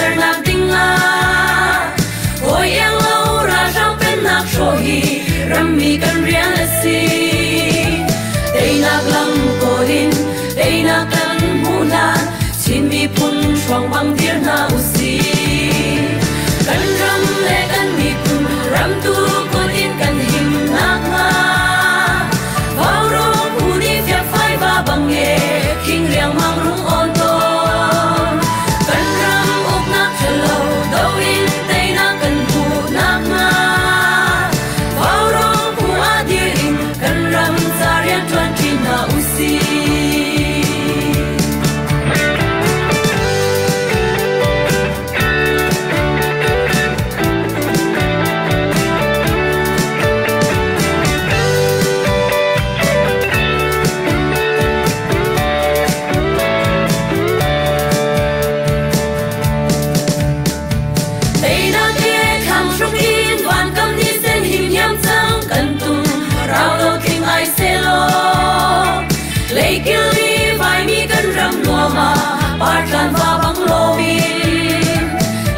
sernak dingah hawi iang lo ralhrang pennak hrawh hi rammi kan rian a si. Teinak lam kawl in teinak kan hmuh hlan Chin miphun hruang bang dir hna usih. Kan ram le kan miphun ramtu kut in kan him nakhnga Vaurawng phu nih fiakfai va bang e khing riangmang rung awn tawn. Kan ram uknak ṭhalo do in teinak kan hmuh nakhnga Vaurawng phu ah dir in kan ram ca rian ṭuan ṭi hna usih. Teinak he thlang hruk in vankam ni sen him hiam cang kan tum rau lo tling ai selaw leikil i vaimi kan ram nuam ah partlan va bang loin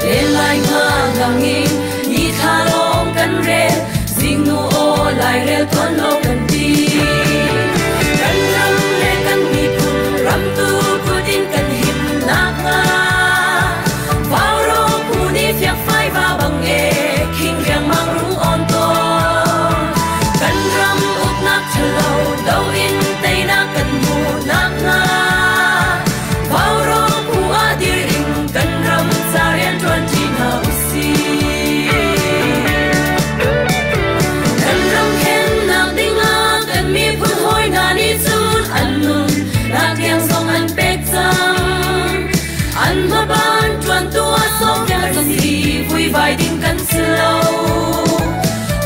len lai nga ngang in ni thla lawng kan rel zingnu aw lairel tuan lo kan ti kan ram le kan miphun ramtu kut in kan him nakhnga Vaurawng phu nih fiakfai va bang e khing riangmang rung awn tawn kan ram uknak ṭhalo do in teinak kan hmuh nakhnga Vaurawng phu ah dir in kan ram ca rian ṭuan ṭi hna usih. Kan ram khennak dingah kan miphun hawi hna nih cun an nun nak tiang zong an pek cang. An hmaban ṭuantu ah sawmpiak si vuivai ding kan si lo.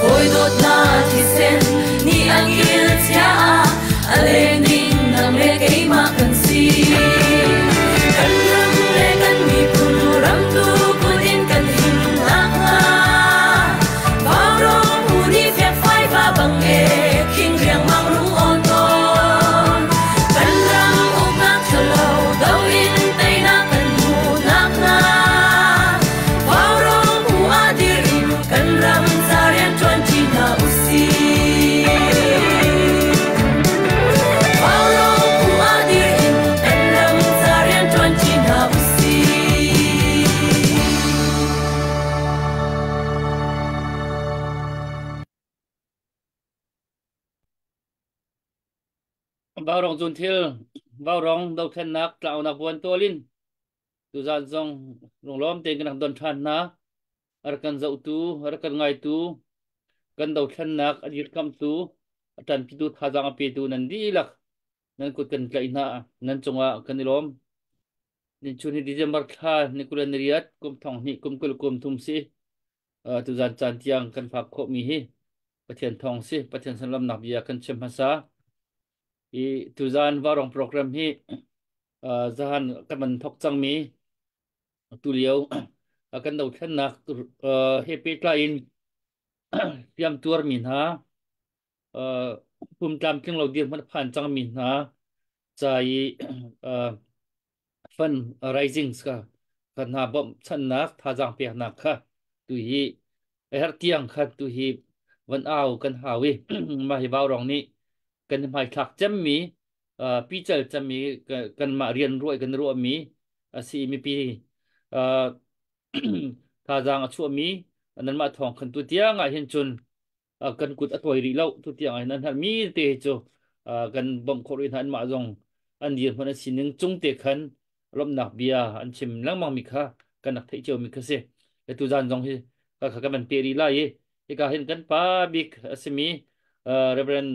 Hawi dawtnak thisen nih a kil chia ah a leng ding nang le keimah kan si. Kan ram le kan miphun ramtu kut in kan him nakhnga Vaurawng phu nih fiakfai va bang e khing riangmang rung awn tawn. Kan ram uknak ṭhalo do in teinak kan hmuh nakhnga Vaurawng phu ah dir in kan ram ca rian ṭuan ṭi hna usih. Vaurawng phu ah dir in kan ram ca rian ṭuan ṭi hna usih. Vaurawng zunthil, vaurawng dothlennak tlaunak buan tualin tuzan zong lunglawm tein kan rak don ṭhan hna. A rak kan zohtu, a rak kan ngaitu, kan dothlennak a dirkamhtu, a ṭanpitu thazaang a petu nan dihlak nan kut kan tlaih hna. Nan cungah kan i lawm. Nichun hi December thla ni 28 kum thong hnih kum 20 kum thum si. Tuzan caan tiang kan phak khawhmi hi Pathian thawng si. Pathian sanlamnak bia kan chim hmasa. I tuzan Varong program hi zahan kan van thok cangmi tulio kan dothlennak he pehtlai in hliam tuarmi hna pum tlamtling lo dirhmun a phan cangmi hna ca i fund raisings kha kan hna bawmhchanhnak thazaang peknak kha tu hi a herh tiang kha tu hi van au kan hau i mah hi vaurawng nih kan hmaithlak cemmi pical cemmi kanmah rian ruah kan ruahmi a si mipi thazaang a chuahmi nanmah thawng khan tu tiang ah hin cun kan kut a tawi rih lo tu tiang ah hin an herhmi te hi cu kan bawmh khawh rih hna anmah zong an dirhmun an sining cung te khan lawmhnak bia an chim lengmang mi kha kan rak theih cio mi kha si le tu zan zong hi ka kha kan van pe rih lai i hika hin kan pa bik a simi Reverend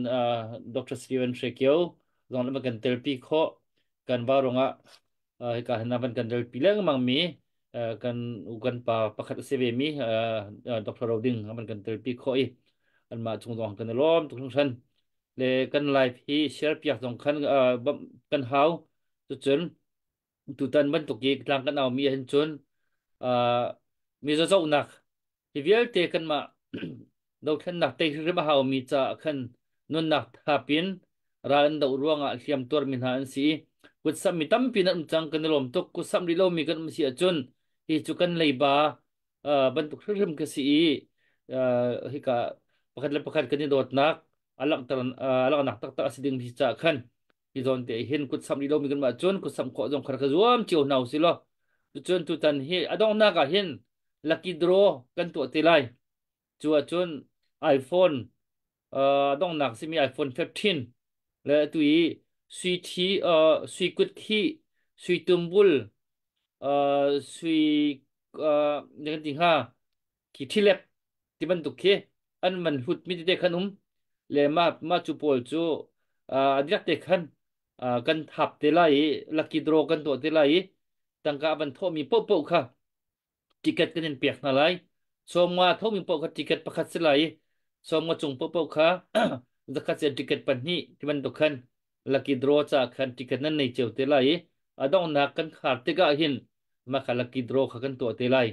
Dr. Stephen Hrekio zong le kan telpi khawh kan va rungah hika hin van kan telpi lengmang mi kan kan pa pakhat a si ve mi Dr. Roding van kan telpi khawh i anmah chung zong kan i lawm tuk hringhran le kan live hi share piak zong khan kan hau cucun tutan bantuk i tlang kan au mi hin cun mi zohnak hi vialte kanmah dothlennak tei hrim a hau mi caah khan nunnak thapin ral an doh ruangah hliam tuarmi hna an si i kutsam mi tampi nan um cang kan i lawm tuk kutsam rih lomi kan um si ahcun Hi cu kan leiba bantuk hrimhrim ka si i hika pakhat le pakhat kan i dawtnak a langhter a langhnak taktak a si ding hi ca khan hi zawn te hin kut samh rih lomi kan mah cun kut samh khawh zong kha ka zuam cio hna usih law. Cun tutan hi a donghnak ah hin lucky draw kan tuah te lai. Cu ahcun iPhone donghnak simi iPhone 15 le atu i sui thi sui kut khi sui tumbul sui kan ti hnga khi thilek ti bantuk khi an man hlut mi tete khan um le ma ma cu pawl cu a direct te khan kan thap te lai i lucky draw kan tuah te lai i tangka van thawhmi paohpaoh kha ticket kan in pek hna lai. Sawmnga thomi paoh kha ticket pakhat si lai i sawmnga cung paohpaoh kha zakhat cia ticket pahnih ti bantuk khan lucky draw ca khan ticket nan nei cio te lai i a donghnak kan khar tikah hin mah kha lucky draw kha kan tuah te lai.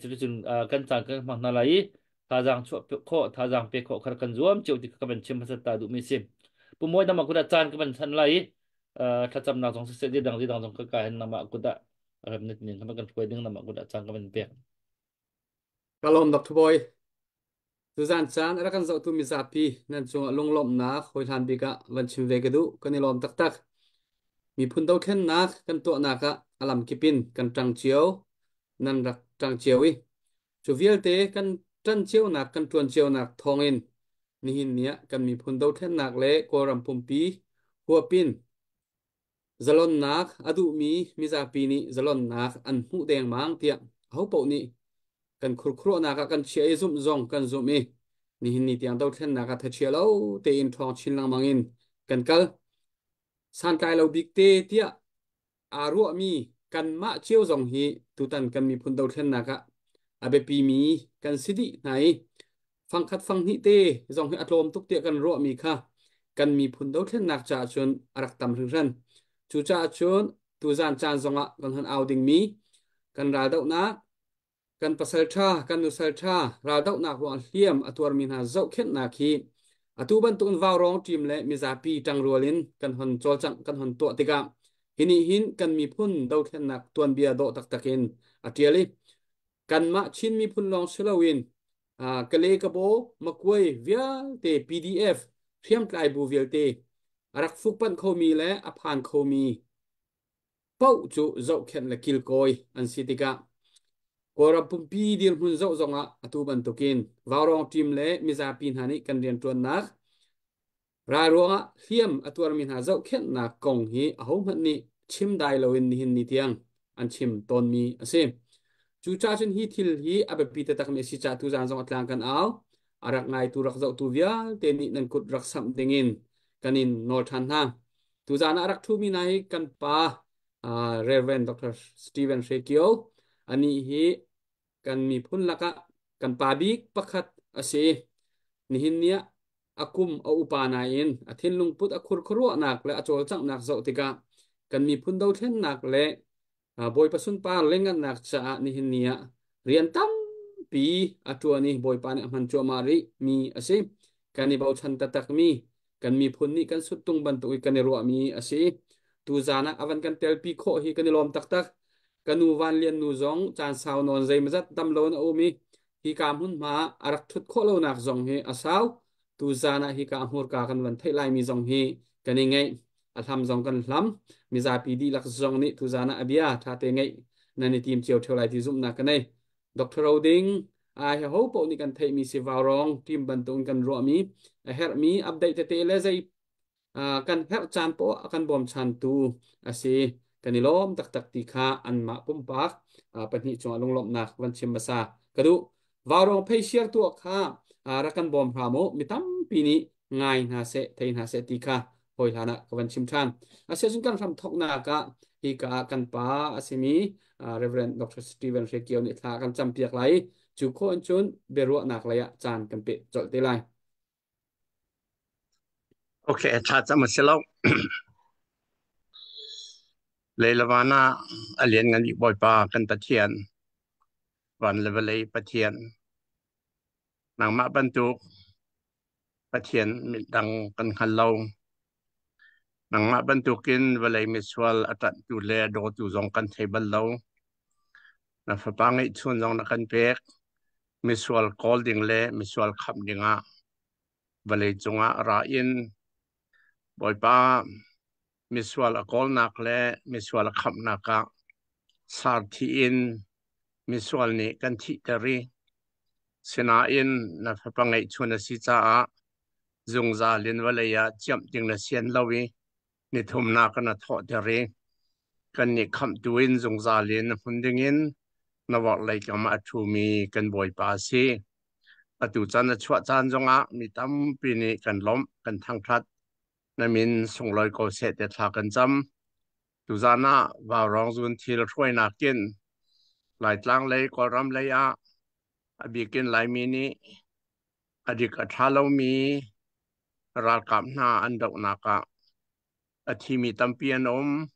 Cuticun kan caan kan hmang hna lai i thazaang chuah khawh, thazaang pe khawh kha kan zuam cio ti kha ka van chim hmasat ta duhmi si. Pu Mawi nangmah kut ah caan ka van chan lai i thlacamnak zong siseh, dang dang zong ka ka hin nangmah kut ah ram na ning kan hruai ding nama kut ah caan ka van pek. Kalom Dr. Boy. Tuzan caan a rak kan zohtu mizapi nan cungah lunglawmhnak hawihlan bik ah van chim ve ka duh. Kan i lawm taktak. Miphun dothlennak kan tuahnak ah a lamkip in kan ṭang cio, nan rak ṭang cio i cu vialte kan ṭan cionak kan ṭuan cionak thawngin nihin ni ah kan miphun dothlennak le Kawlram pumpi huapin Zalonnak a duhmi mizapi nih zalonnak an hmuh dengmang tiah ahopaoh nih kan khurkhuruahnak ah kan chiah i zumh zong kan zumh i nihin ni tiang dothlennak ah thachia lo tein ṭhawng chin lengmang in kan kal. Santlai lo bik te tiah aa ruahmi kanmah cio zong hi tutan kan miphun dothlennak ah a biapimi kan si dih hna i fangkhat fanghnih te zong hi a tlawm tuk tiah kan ruahmi kha kan miphun dothlennak caah cun a rak tam hringhran. Cucaah cun tuzan caan zongah kan hon au dingmi kan raldohnak, kan pasal ṭha, kan nusal ṭha raldohnak ruang hliam a tuarmi hna zohkhenhnak hi atu bantukin vaurawng ṭim le mizapi ṭangrual in kan hon cawlcangh kan hon tuah tikah hi nih hin kan miphun dothlennak tuanbia dawh taktak in a ṭial i kanmah Chin miphun lawng si loin Kale Kabaw Makuai vialte PDF hriamtlai bu vialte a rak fukpanh khomi le a phan khomi paoh cu zohkhenh le kilkawi an si tikah Kawlram pumpi dirhmun zoh zongah atu bantukin Vaurawng team le mizapi hna nih kan rianṭuannak Ral ruangah hliam a tuarmi hna zohkhenhnak kong hi ahohmanh nih chim dai loin nihin ni tiang an chim tawnmi a si. Cucaah cun hi thil hi a biapi taktakmi a si caah tuzaan zong a tlang kan au. A rak ngaitu rak zohtu vialte nih nan kut rak samh dingin kan in nawl ṭhan hna. Tuzaan ah a rak ṭhumi hna hi kan pa Reverend Dr. Stephen Hre Kio, anih hi kan miphun lakah kan pa bik pakhat a si. Nihin ni ah a kum a upa nain a thinlung put a khurkhuaruahnak le a cawlcanghnak zoh tikah kan miphun dothlennak le Bawipa sunpar lengannak caah nihin ni ah rian tampi a ṭuan i Bawipa nih a hman cuahmah rih mi a si. Kan i bochan taktakmi kan miphun nih kan suttung bantuk i kan i ruahmi a si. Tuzaan ah a van kan telpi khawh hi kan i lawm taktak. Ka nu Van Lian nu zong caan sau nawn zeimawzat dam loin a um i hika hmunhma a rak ṭhut khawh lonak zong hi a sau. Tuzaan ah hika hmurka kan van theih laimi zong hi kan i ngeih. A hlam zong kan hlam. Mizapi dihlak zong nih tuzaan ah a bia ṭhate ngeih nan i tim cio ṭheo lai ti zumhnak ka nei. Dr. Roding ai ho paoh nih kan theihmi si vaurawng team bantukin kan ruahmi a herhmi update tete le zei kan herh caan poah a kan bawmchantu a si. Kan i lawm taktak ti kha anmah pumpak pahnih cungah lunglawmhnak van chim hmasa ka duh. Vaurawng phei share tuah kha rak kan bawm hram u. Mi tampi nih ngai hna seh, thei hna seh ti kha hawi hlan ah ka van chim ṭhan. Asiahcun kan hram thawknak ah hika ah kan pa a simi Reverend Dr. Stephen Hre Kio nih thla kan campiak lai i cu khawh in cun biaruahnak lei ah caan kan peh colh te lai. Okay, thla cam a si lo. Leilavan ah a lian ngan bik Bawipa kan Pathian, van le vawlei Pathian, nangmah bantuk Pathian dang kan hngal lo. Nangmah bantukin vawlei misual a ṭanhtu le a dawtu zong kan thei bal lo. Na fapa ngeihchun zong na kan pek. Misual kawl ding le misual khamh dingah vawlei cungah ra in Bawipa misual a kawlnak le misual a khamhnak ah sarthi in misual nih kan thihter i sinain na fapa ngeihchun a si caah zungzal in vawlei ah ciamh ding na sian lo i nithumnak na thawhter i kannih khamhtu in zungzal in hmun dingin na vorhlei kam ah a ṭhumi kan Bawipa a si. Atu caan a chuah caan zongah mi tampi nih kan lawmh, kan thangṭhat. Na min sunglawi ko seh te thla kan cam. Tuzaan ah Vaurawng zun thil hruainak in Laitlang lei Kawlram lei ah a bikin Laimi nih a dik a ṭha lomi ralkap hna an dohnak ah a thimi tampi an um,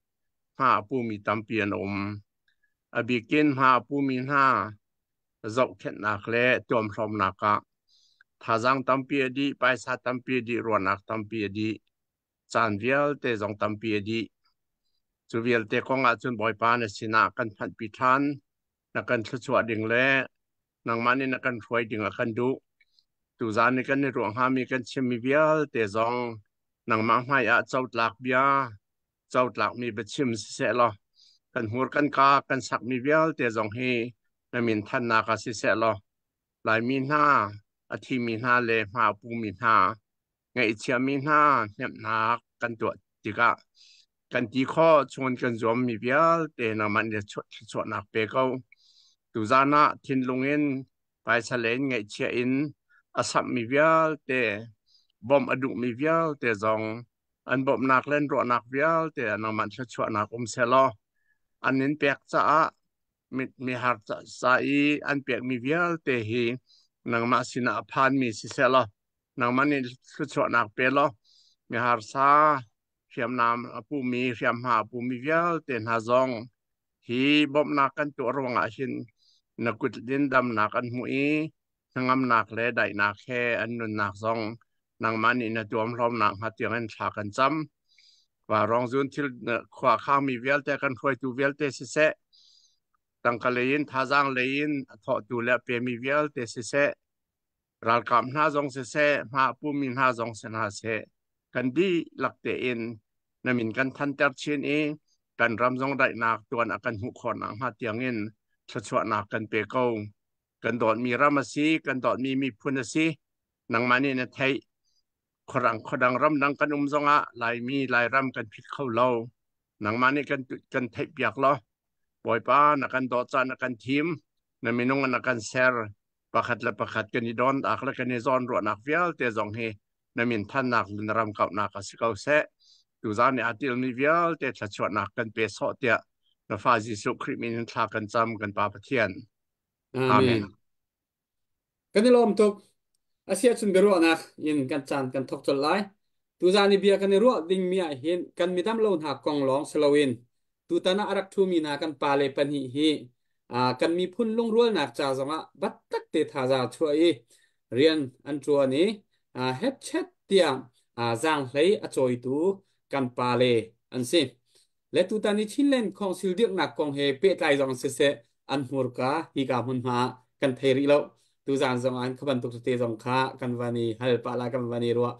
hma a pumi tampi an um. A bikin hma a pumi hna zohkhenhnak le tuamhlawmnak ah thazaang tampi a dih, paisa tampi a dih, ruahnak tampi a dih, caan vialte zong tampi a dih. Cu vialte kong ahcun Bawipa na sinah kan phanhpi ṭhan, na kan thluachuah ding le nangmah nih na kan hruai ding a kan duh. Tuzaan i kan i ruah hngami kan chimmi vialte zong nangmah hmai ah cotlak bia, cotlakmi biachim siseh law kan hmur kan ka kan sakmi vialte zong hi na min thannak ah siseh law Laimi hna, a thimi hna le hma a pumi hna, ngaihchiami hna hnemhnak kan tuah tikah kan ti khawh chungin kan zuammi vialte nangmah nih thluachuahnak pe ko. Tuzaan ah thinlung in phaisa len ngaihchia in a samhmi vialte bawmh a duhmi vialte zong an bawmhnak le an ruahnak vialte ah nangmah thluachuahnak um sehlaw an in pek caah mihar ca i an pekmi vialte hi nangmah sinah a phanmi siseh law nangmah nih thluachuahnak pe law miharsa hriamnam a pumi hriamhma a pumi vialte hna zong hi bawmhnak kan tuah ruangah hin na kut in damnak an hmuh i hnangamnak le daihnak he an nunnak zong nangmah nih na tuamhlawmnak hnga tiangin thla kan cam. Vaurawng zun thil khua khangmi vialte kan hruaitu vialte siseh, tangka lei in thazaang lei in a thawhtu le a pemi vialte siseh, ralkap hna zong siseh, hma a pumi hna zong si hna seh, kan dihlak tein na min kan thanter chin i kan ram zong daihnak tuan a kan hmuh khawh nakhnga tiangin thluachuahnak kan pe ko. Kan dawtmi ram a si, kan dawtmi miphun a si. Nangmah nih na theih. Khuarang khuadang ramdang kan um zongah Laimi Lairam kan phit kho lo. Nangmah nih kan kan theihpiak law Bawipa na kan dawt caan na kan thim, na minung na kan ser. Pakhat le pakhat kan i dawnnak le kan i zawnruahnak vialte zong hi na min thannak le na ram kauhnak a si ko seh. Tuzaan nih aa tilmi vialte thluachuahnak kan pe sawh tiah na fa Jesuh Khrih min in thla kan cam kan Pa Pathian. Amen. Amen. Kan i lawm tuk. Asiahcun biaruahnak in kan caan kan thawk colh lai. Tuzaan i bia kan i ruah dingmi ah hin kan midam lo hna kong lawng si loin tutan ah a rak ṭhumi hna kan pale pahnih hi kan miphun lungrualnak ca zongah battak te thazaang chuah i rian an ṭuan i hetchet tiah zaanghlei a cawitu kan pale an si. Le tutan i Chinland Council dirhnak kong he pehtlai zong siseh an hmurka hika hmunhma ah kan thei rih lo. Tuzaan zong ah kha bantuk tete zong kha kan van i hal pah lai kan van i ruah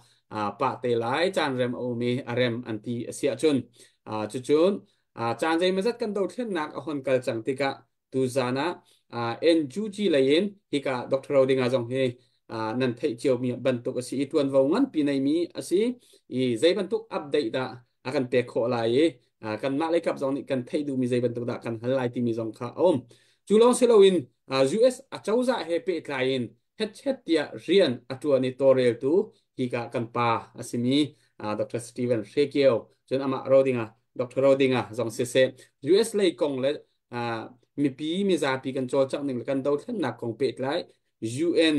pah te lai caan rem a um i a rem an ti a si ahcun cucun caan zeimawzat kan dothlennak a hon kal cang tikah tuzaan ah NUG lei in hika Dr. Rodinga zong hi nan theih ciomi bantuk a si i tuanvo nganpi neimi a si i zei bantuk update dah a kan pek khawh lai i kanmah lei kap zong nih kan theih duhmi zei bantuk dah kan hal lai timi zong kha a um. Cu lawng si loin US acozah he pehtlai in hetchet tiah rian a ṭuan i tawlreltu hika kan pa a simi Dr. Steven Hrekio cun amah Rodinga Dr. Rodinga zong siseh US lei kong le mipi mizapi kan cawlcangh ning le kan dothlennak kong pehtlai UN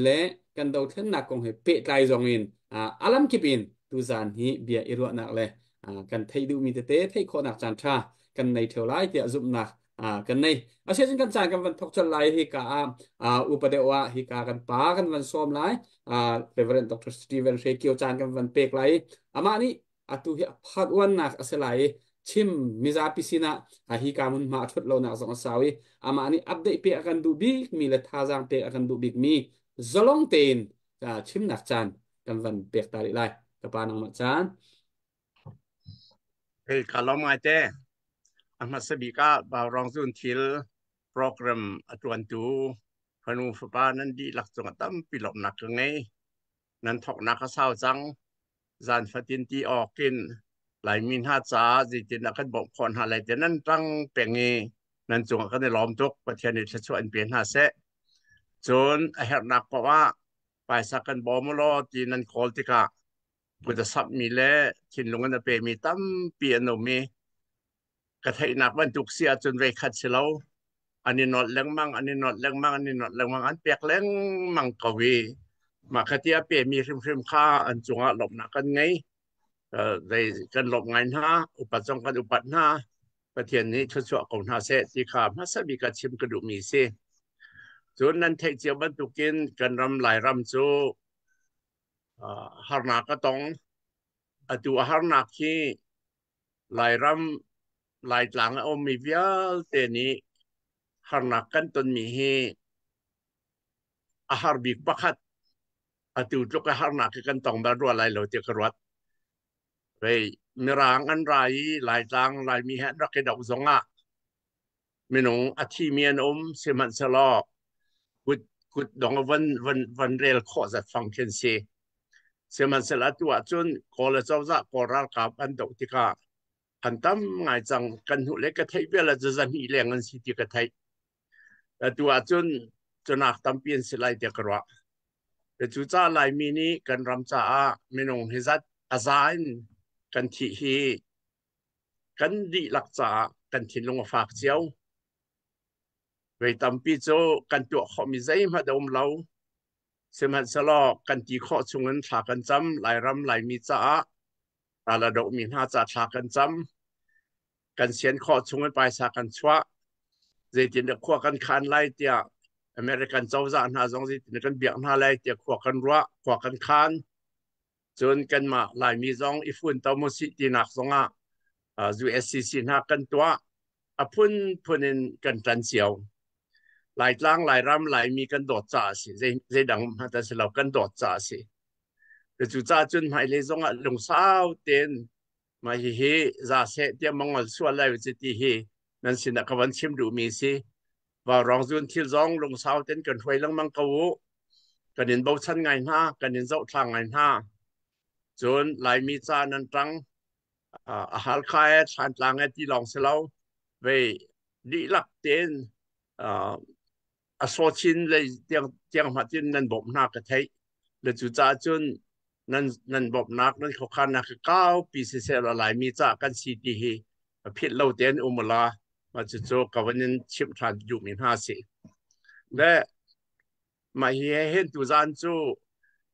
le kan dothlennak kong he pehtlai zong in alam kip in tuzaan hi bia i ruahnak le kan theih duhmi tete theih khawhnak caan ṭha kan nei ṭheo lai tiah zumhnak kan nei. Asinain kan caan kan van thawk colh lai hika ah upa deuh ah hika kan pa kan van sawm lai Reverend Dr. Steven Hre Kio caan kan van pek lai. Amah nih atu hi a part one nak a si lai i Chim mizapi sinah a hi ka mun hma a thut lonak zong a sau i amah nih update pe a kan duh bik mi le thazaang pek a kan duh bik mi zalong tein chimnak caan kan van pek ta rih lai. Ka pa nangmah caan. Hei ka lawm ngai te. A hmasa bik ah Baurong Zun thil program a tuantu fanu fapa nan dihlak cungah tampi lawmhnak ka ngei. Nan thawknak a sau cang. Zan fatin ti awk in Laimi hna caah zeitindah kan bawmh khawh hna lai ti nan ṭang peng i nan cungah kan i lawm tuk. Pathian nih thluachuah in pe hna seh. Cun a herhnak paoh ah paisa kan bawm u law ti nan kawl tikah kut a samhmi le thinlung in a pemi tampi an um i ka theihnak bantuk si ahcun voikhat si lo an i nolh lengmang an i nolh lengmang an i nolh lengmang an pek lengmang ko i mah kha ti a pemi hrimhrim kha an cungah lawmhnak kan ngei. Zei kan lawmh ngai hna, upat zong kan upat hna. Pathian nih thluachuah ko hna seh ti kha hmasa bik ah chim ka duhmi si. Cun nan theih cio bantukin kan ram Lairam cu harnak a tong. Atu a harnak hi Lairam Laitlang a ummi vialte nih harnak kan tonmi hi a har bik pakhat. Atu tluk a harnak hi kan tong bal rua lai lo ti ka ruat. Vei Mirang an ra i Laitlang Laimi he an rak i doh zongah minung a thimi an um sihmanhsehlaw kut kut dong van van van rel khawh zat fang khin si. Sihmanhsehlaw atu ahcun Kawl acozah Kawl ralkap an doh tikah an tam ngai cang. Kan hnu le ka theih vial ah zahnih leng an si ti ka theih. Atu ahcun cunak tampi an si lai tiah ka ruah. Cucaah Laimi nih kan ram caah minung hi zat a za in kan thih hi kan dihlak caah kan thinlung a fak cio. Voi tampi cu kan tuah khawhmi zeihmanh a um lo. Sihmanhsehlaw kan ti khawh chungin thla kan cam. Lairam Laimi caah ral a dohmi hna ca thla kan cam. Kan sian khawh chungin paisa kan chuah. Zeitindah khua kan khan lai tiah American cozah hna zong zeitindah kan biak hna lai tiah khua kan ruah, khua kan khan. Cun kanmah Laimi zong i funtom usih tinak zongah USCC hna kan tuah. A phunphun in kan ṭan cio. Laitlang, Lairam, Laimi kan dawt caah a si. Zeidang hmanh a si lo, kan dawt caah a si. Cucaah cun hmailei zongah lungsau tein mah hihi za seh tiah mongol sual lai u ti hi nan sinah ka van chim duhmi si. Vaurawng zun thil zong lungsau tein kan hruai lengmang ko u. Kan in bochan ngai hna, kan in zohthla ngai hna. Cun Laimi ca nan ṭang, a Halkha e Thlantlang e ti lawng si lo, vei dihlak tein a sawchin lei tiang tiang hmatin nan bawmh hna ka theih. Le cucaah cun nan nan bawmhnak nan khuakhannak hi kaupi siseh law Laimi ca kan si ti hi philh lo tein um ula mah cucu ka van in chimh ṭhan duhmi hna si. Le mah hi hen tuzaan cu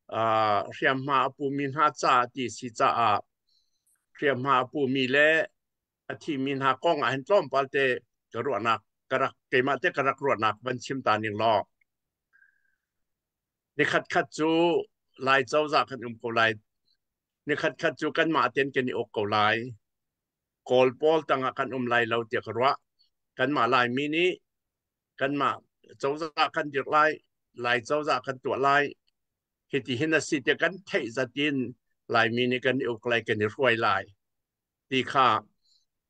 hriamhma a pumi hna ca ti si caah hriamhma a pumi le a thimi hna kong ah hin tlawmpal te ka ruahnak ka rak keimah te ka rak ruahnak van chim ta ning law nikhat khat cu Lai cozah kan um ko lai nikhat khat cu kanmah ten kan i uk ko lai Kawl pawl tangah kan um lai lo tiah ka ruah kanmah Laimi nih kanmah cozah kan dirh lai Lai cozah kan tuah lai hiti hin a si tiah kan theih zatin Laimi nih kan i uk lai kan i hruai lai ti kha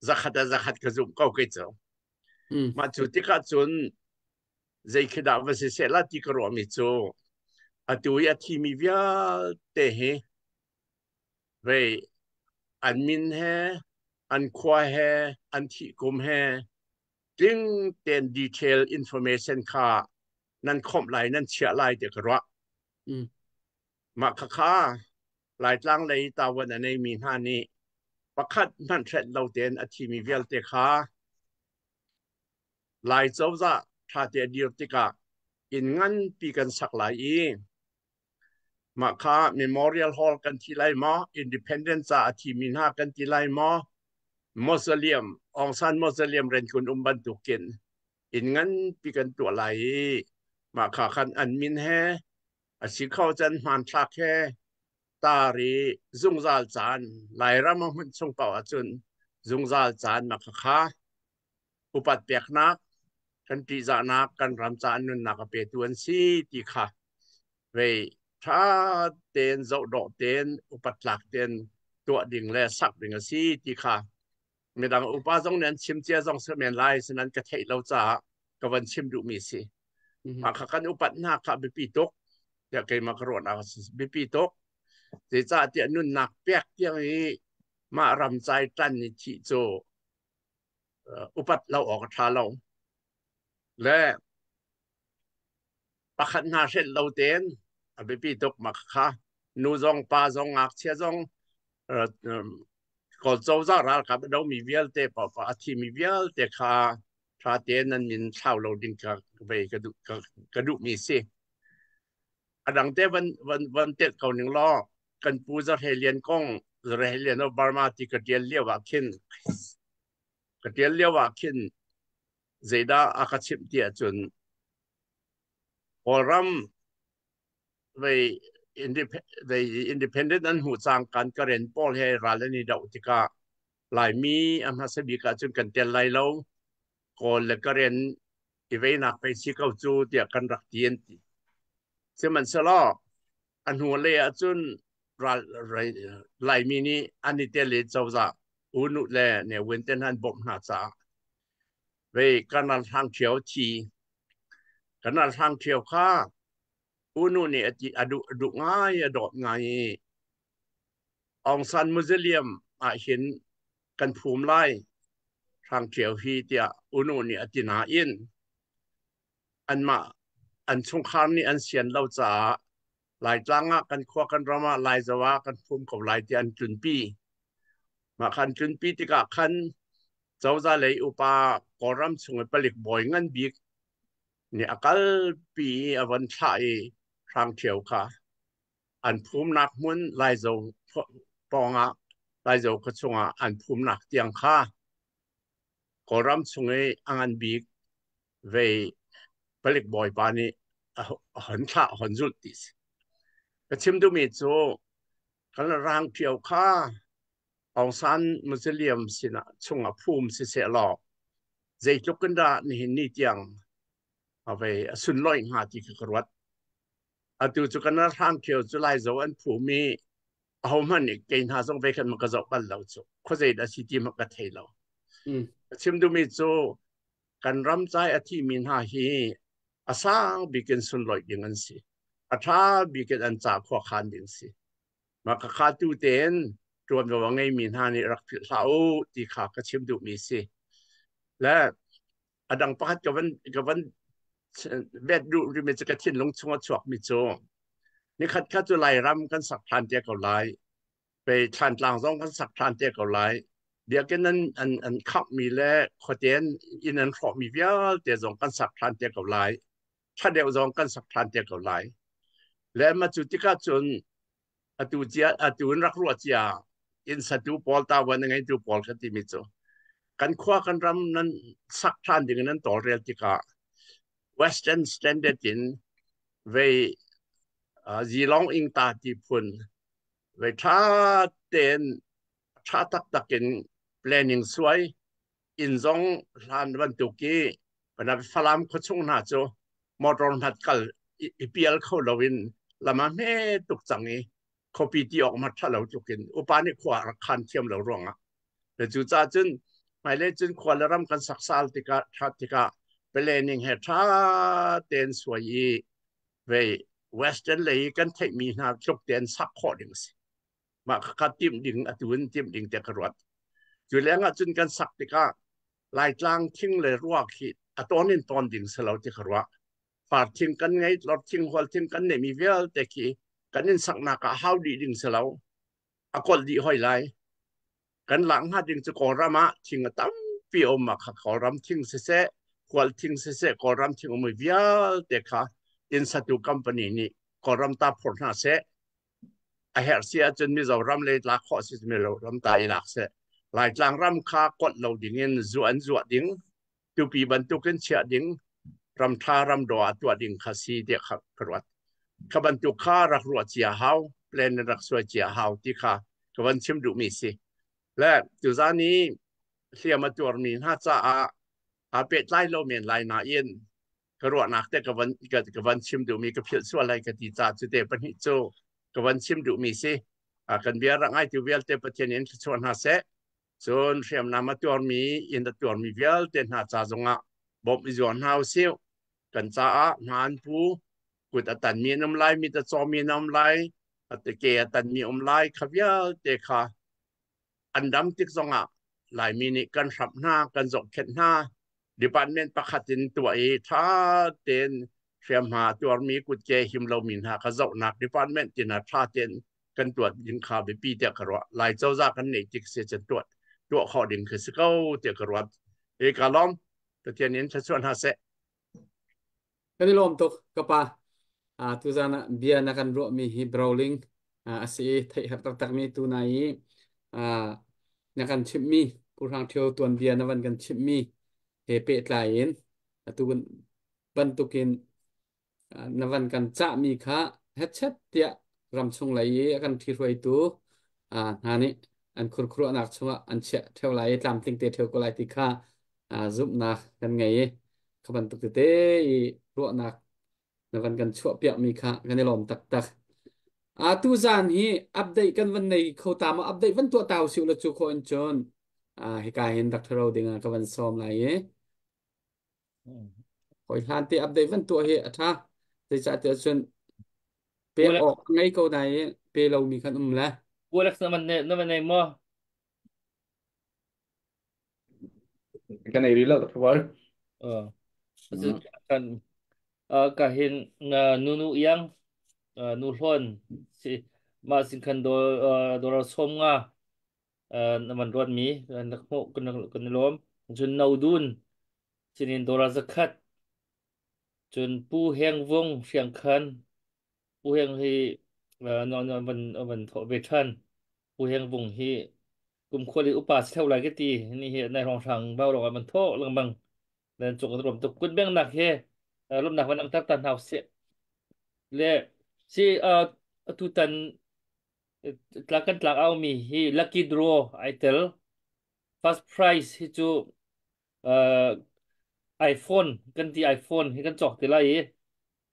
zakhat a zakhat ka zumh ko kei cu. Mah cu tikah cun zei khi dah va si seh la ti ka ruahmi cu atu i a thimi vialte hi vei an min he an khua he an thih kum he tling tein detail information kha nan khomh lai nan chiah lai ti ka ruah. Mah khakha Laitlang lei tawan a neimi hna nih pakhat hmanh hrelh lo tein a thimi vialte kha Lai cozah ṭhate a dir tikah inn nganpi kan sak lai i mah kha Memorial Hall kan thi lai maw, Independence ca a thimi hna kan ti lai maw, Mausoleum, Aung San Mausoleum Renkun um bantukin inn nganpi kan tuah lai i mah kha khan an min he a si kho can hmanthlak he tar i zungzal caan Lairam a hmunh chung paoh ahcun Zungzal caan ma kha upat peknak kan ṭihzahnak kan ram ca an nunnak a petu an si ti kha vei ṭha tein zohdawh tein upat tlak tein tuah ding le sak ding a si ti kha midang upa zong nih an chim cia zong si men lai sinan ka theih lo caah ka van chim duhmi si. Mah kha kan upat hna kha biapi tuk tiah keimah ka ruahnak a si biapi tuk. Zeicahtiah nunnak pek tiang i mah ram cai ṭan i thih cu upat lo awk a ṭha lo. Le pakhat hna hrelh lo tein a biapi tuk mah kha nu zong pa zong ngakchia zong Kawl cozah ralkap a domi vialte paohpaoh a thimi vialte kha ṭha tein nan min thlau lo ding kha vei ka duh ka duhmi si. A dang te van van van telh ko ning law kan pu Zarhe Lian kong Zarhe Lian of Burma ti ka ṭial lio ah khin ka ṭial lio ah khin zeidah a ka chimh ti ahcun Kawlram vei independent an hmuh cang kan Karen pawl he ral an i doh tikah Laimi a hmasa bik ahcun kan tel lai lo Kawl le Karen i veinak pei si ko cu tiah kan rak ti an ti. Sihmanhsehlaw a hnu lei ahcun ral Laimi nih an i tel i cozah U Nu le Ne Win te hna an bawmh hna caah vei kan ralhrang ṭhio thi kan ralhrang ṭhio kha U Nu nih a ti a duh a duh ngai a dawt ngai i Aung San Mausoleum ah hin kan phum lai hrang ṭhio hi tiah U Nu nih a ti nain anmah an chungkhar nih an sian lo caah Laitlang ah kan khua kan ram ah Laizo ah kan phum ko lai tiah an tlunpi. Mah khan tlunpi tikah khan cozah lei upa Kawlram chung i palik bawi ngan bik nih a kalpi i a von thlah i Hrang Ṭhio kha an phumnak hmun Laizo pawngah Laizo khua chungah an phumnak tiang kha Kawlram chung i a ngan bik vei palik bawipa nih a hon thlah a hon zulh ti si. Ka chim duhmi cu kan rang ṭhio kha Aung San Mausoleum sinah chungah phum siseh law zeitluk in dah nihin ni tiang a vei a sunlawih hnga ti kha ka ruat. Atu cu kan ralhrang ṭhio cu Laizo an phum i ahohmanh nih kei hna zong ve khan ma ka zoh bal lo cu khuazei dah si ti ma ka thei lo. Ka chim duhmi cu kan ram cai a thimi hna hi a sang bik in sunlawih ding an si. A ṭha bik in an ca khua khan ding si. Mah khakha tu tein ṭuanvo a ngeimi hna nih rak philh hlah u ti kha ka chim duhmi si. Le a dang pakhat ka van vet duh rimi cu ka thinlung chung a chuakmi cu nikhat kha cu Lairam kan sak ṭhan te ko lai. Pei Thlantlang zong kan sak ṭhan te ko lai. Biakinn an khamhmi le khuate inn an hrawhmi vialte zong kan sak ṭhan te ko lai. Ṭha deuh zong kan sak ṭhan te ko lai. Le mah cu tikah cun atu cia atu in rak ruah cia inn satu pawl tavuan a ngeitu pawl ka timi cu kan khua kan ram nan sak ṭhan ding in nan tawlrel tikah Western Standard in vei zilong ingta ti phun vei ṭha tein ṭha taktak in planning suai inn zong hlan bantuk i Falam khuachung hna cu motor hmat kal i pial kho loin lam a hme tuk cang i khuapi ti awk ma ṭha lo tluk in upa nih khua rak khan thiam lo ruangah le cu ca cun hmailei cun khua le ram kan saksal tikah ṭhat tikah planning he ṭha tein suai i vei western lei kan theihmi hna tluk tein sak khawh ding a si. Mah kha timh ding atu in timh ding te ka ruat. Cu leng ah cun kan sak tikah Laitlang thing le ruak hi a tawn in tawn ding si lo ti ka ruah. Far thing kan ngei, lor thing, hual thing kan neihmi vialte khi kan inn saknak ah hau dih ding si lo. A kolh dih hoi lai. Kan lak hnga ding cu Kawlram ah thing a tampi a um ah kha Kawlram thing siseh, hual thing siseh, Kawlram thing ummi vialte kha inn satu company nih Kawlram ta phur hna seh. A herh si ahcun Mizoram lei lak khawh si Mizoram ta i lak seh. Laitlang ram kha kolh lo ding in zuah an zuah ding, tupi bantukin chiah ding, ram ṭha ram dawh ah tuah ding kha si tiah kha ka ruat. Kha bantuk kha rak ruah cia hau, plan in rak suai cia hau ti kha ka van chim duhmi si. Le tuzan i Hliam a tuarmi hna caah aa pehtlai lo men lai nain ka ruahnak te ka van chim duhmi ka philh sual lai ka ti ca cu te pahnih cu ka van chim duhmi si. Kan bia rak ngaitu vialte Pathian in thluachuah hna seh. Cun hriamnam a tuarmi inn a tuarmi vialte hna ca zongah bawmh i zuam hna usih. Kan caah hna an pu, kut a tanmi an um lai, mit a cawmi an um lai, ke a tanmi um lai, kha vialte kha an dam tik zongah Laimi nih kan hramh hna, kan zohkhenh hna. Department pakhat in tuah i ṭha tein hriamhma tuarmi kutke him lomi hna kha zohnak department tin ah ṭha tein kan tuah ding kha biapi tiah ka ruah. Lai cozah kan neih tik si cun tuah tuah khawh ding khi si ko tiah ka ruat. Hi ka lawm. Pathian in thluachuah hna seh. Kan i lawm tuk ka pa. Tuzan ah bia na kan ruahmi hi brawling a si i theih har taktakmi tu na i na kan chimhmi Pu Hrang Ṭhio tuanbia na van kan chimhmi he pehtlai in atu bantukin na van kan cahmi kha hetchet tiah ramchung lei i a kan ṭhihruaitu hna nih an khurkhuruahnak chungah an chiah ṭheo lai i tlamtling te ṭheo ko lai ti kha zumhnak kan ngei i kha bantuk tete i ruahnak na van kan chuahpiakmi kha kan i lawm taktak. Tu zan hi update kan van nei kho ta ma update van tuah ta usih la cu kho in cun hika hin Dr. Ro ding ah ka van sawm lai i hoi hlan te update van tuah hi a tha zeicahtiah cun pek awk ngei ko na i pe lomi khan um le Alex na man nei maw? Kan ei rih lo tak boy. Kan ka hin nunu iang nu hlawn si ma sin khan do dollar som nga na man ruat mi na hmuh kan lawm cun no dun sinin dollar zakhat cun pu heng vung hriang khan Pu Heng hi van van thawh ve ṭhan. Pu Heng Vung hi kum khual i upa si theo lai ka ti. Ni hi nai hrawnghrang bau lawng ah van thawh lengmang. Nan cung kan rom tuk. Kut bengnak he lawmnak van ang tak ta hna usih. Le si atutan tlak kan tlak au mi hi lucky draw ai tel. First prize hi cu iPhone kan ti iPhone hi kan cawk te lai i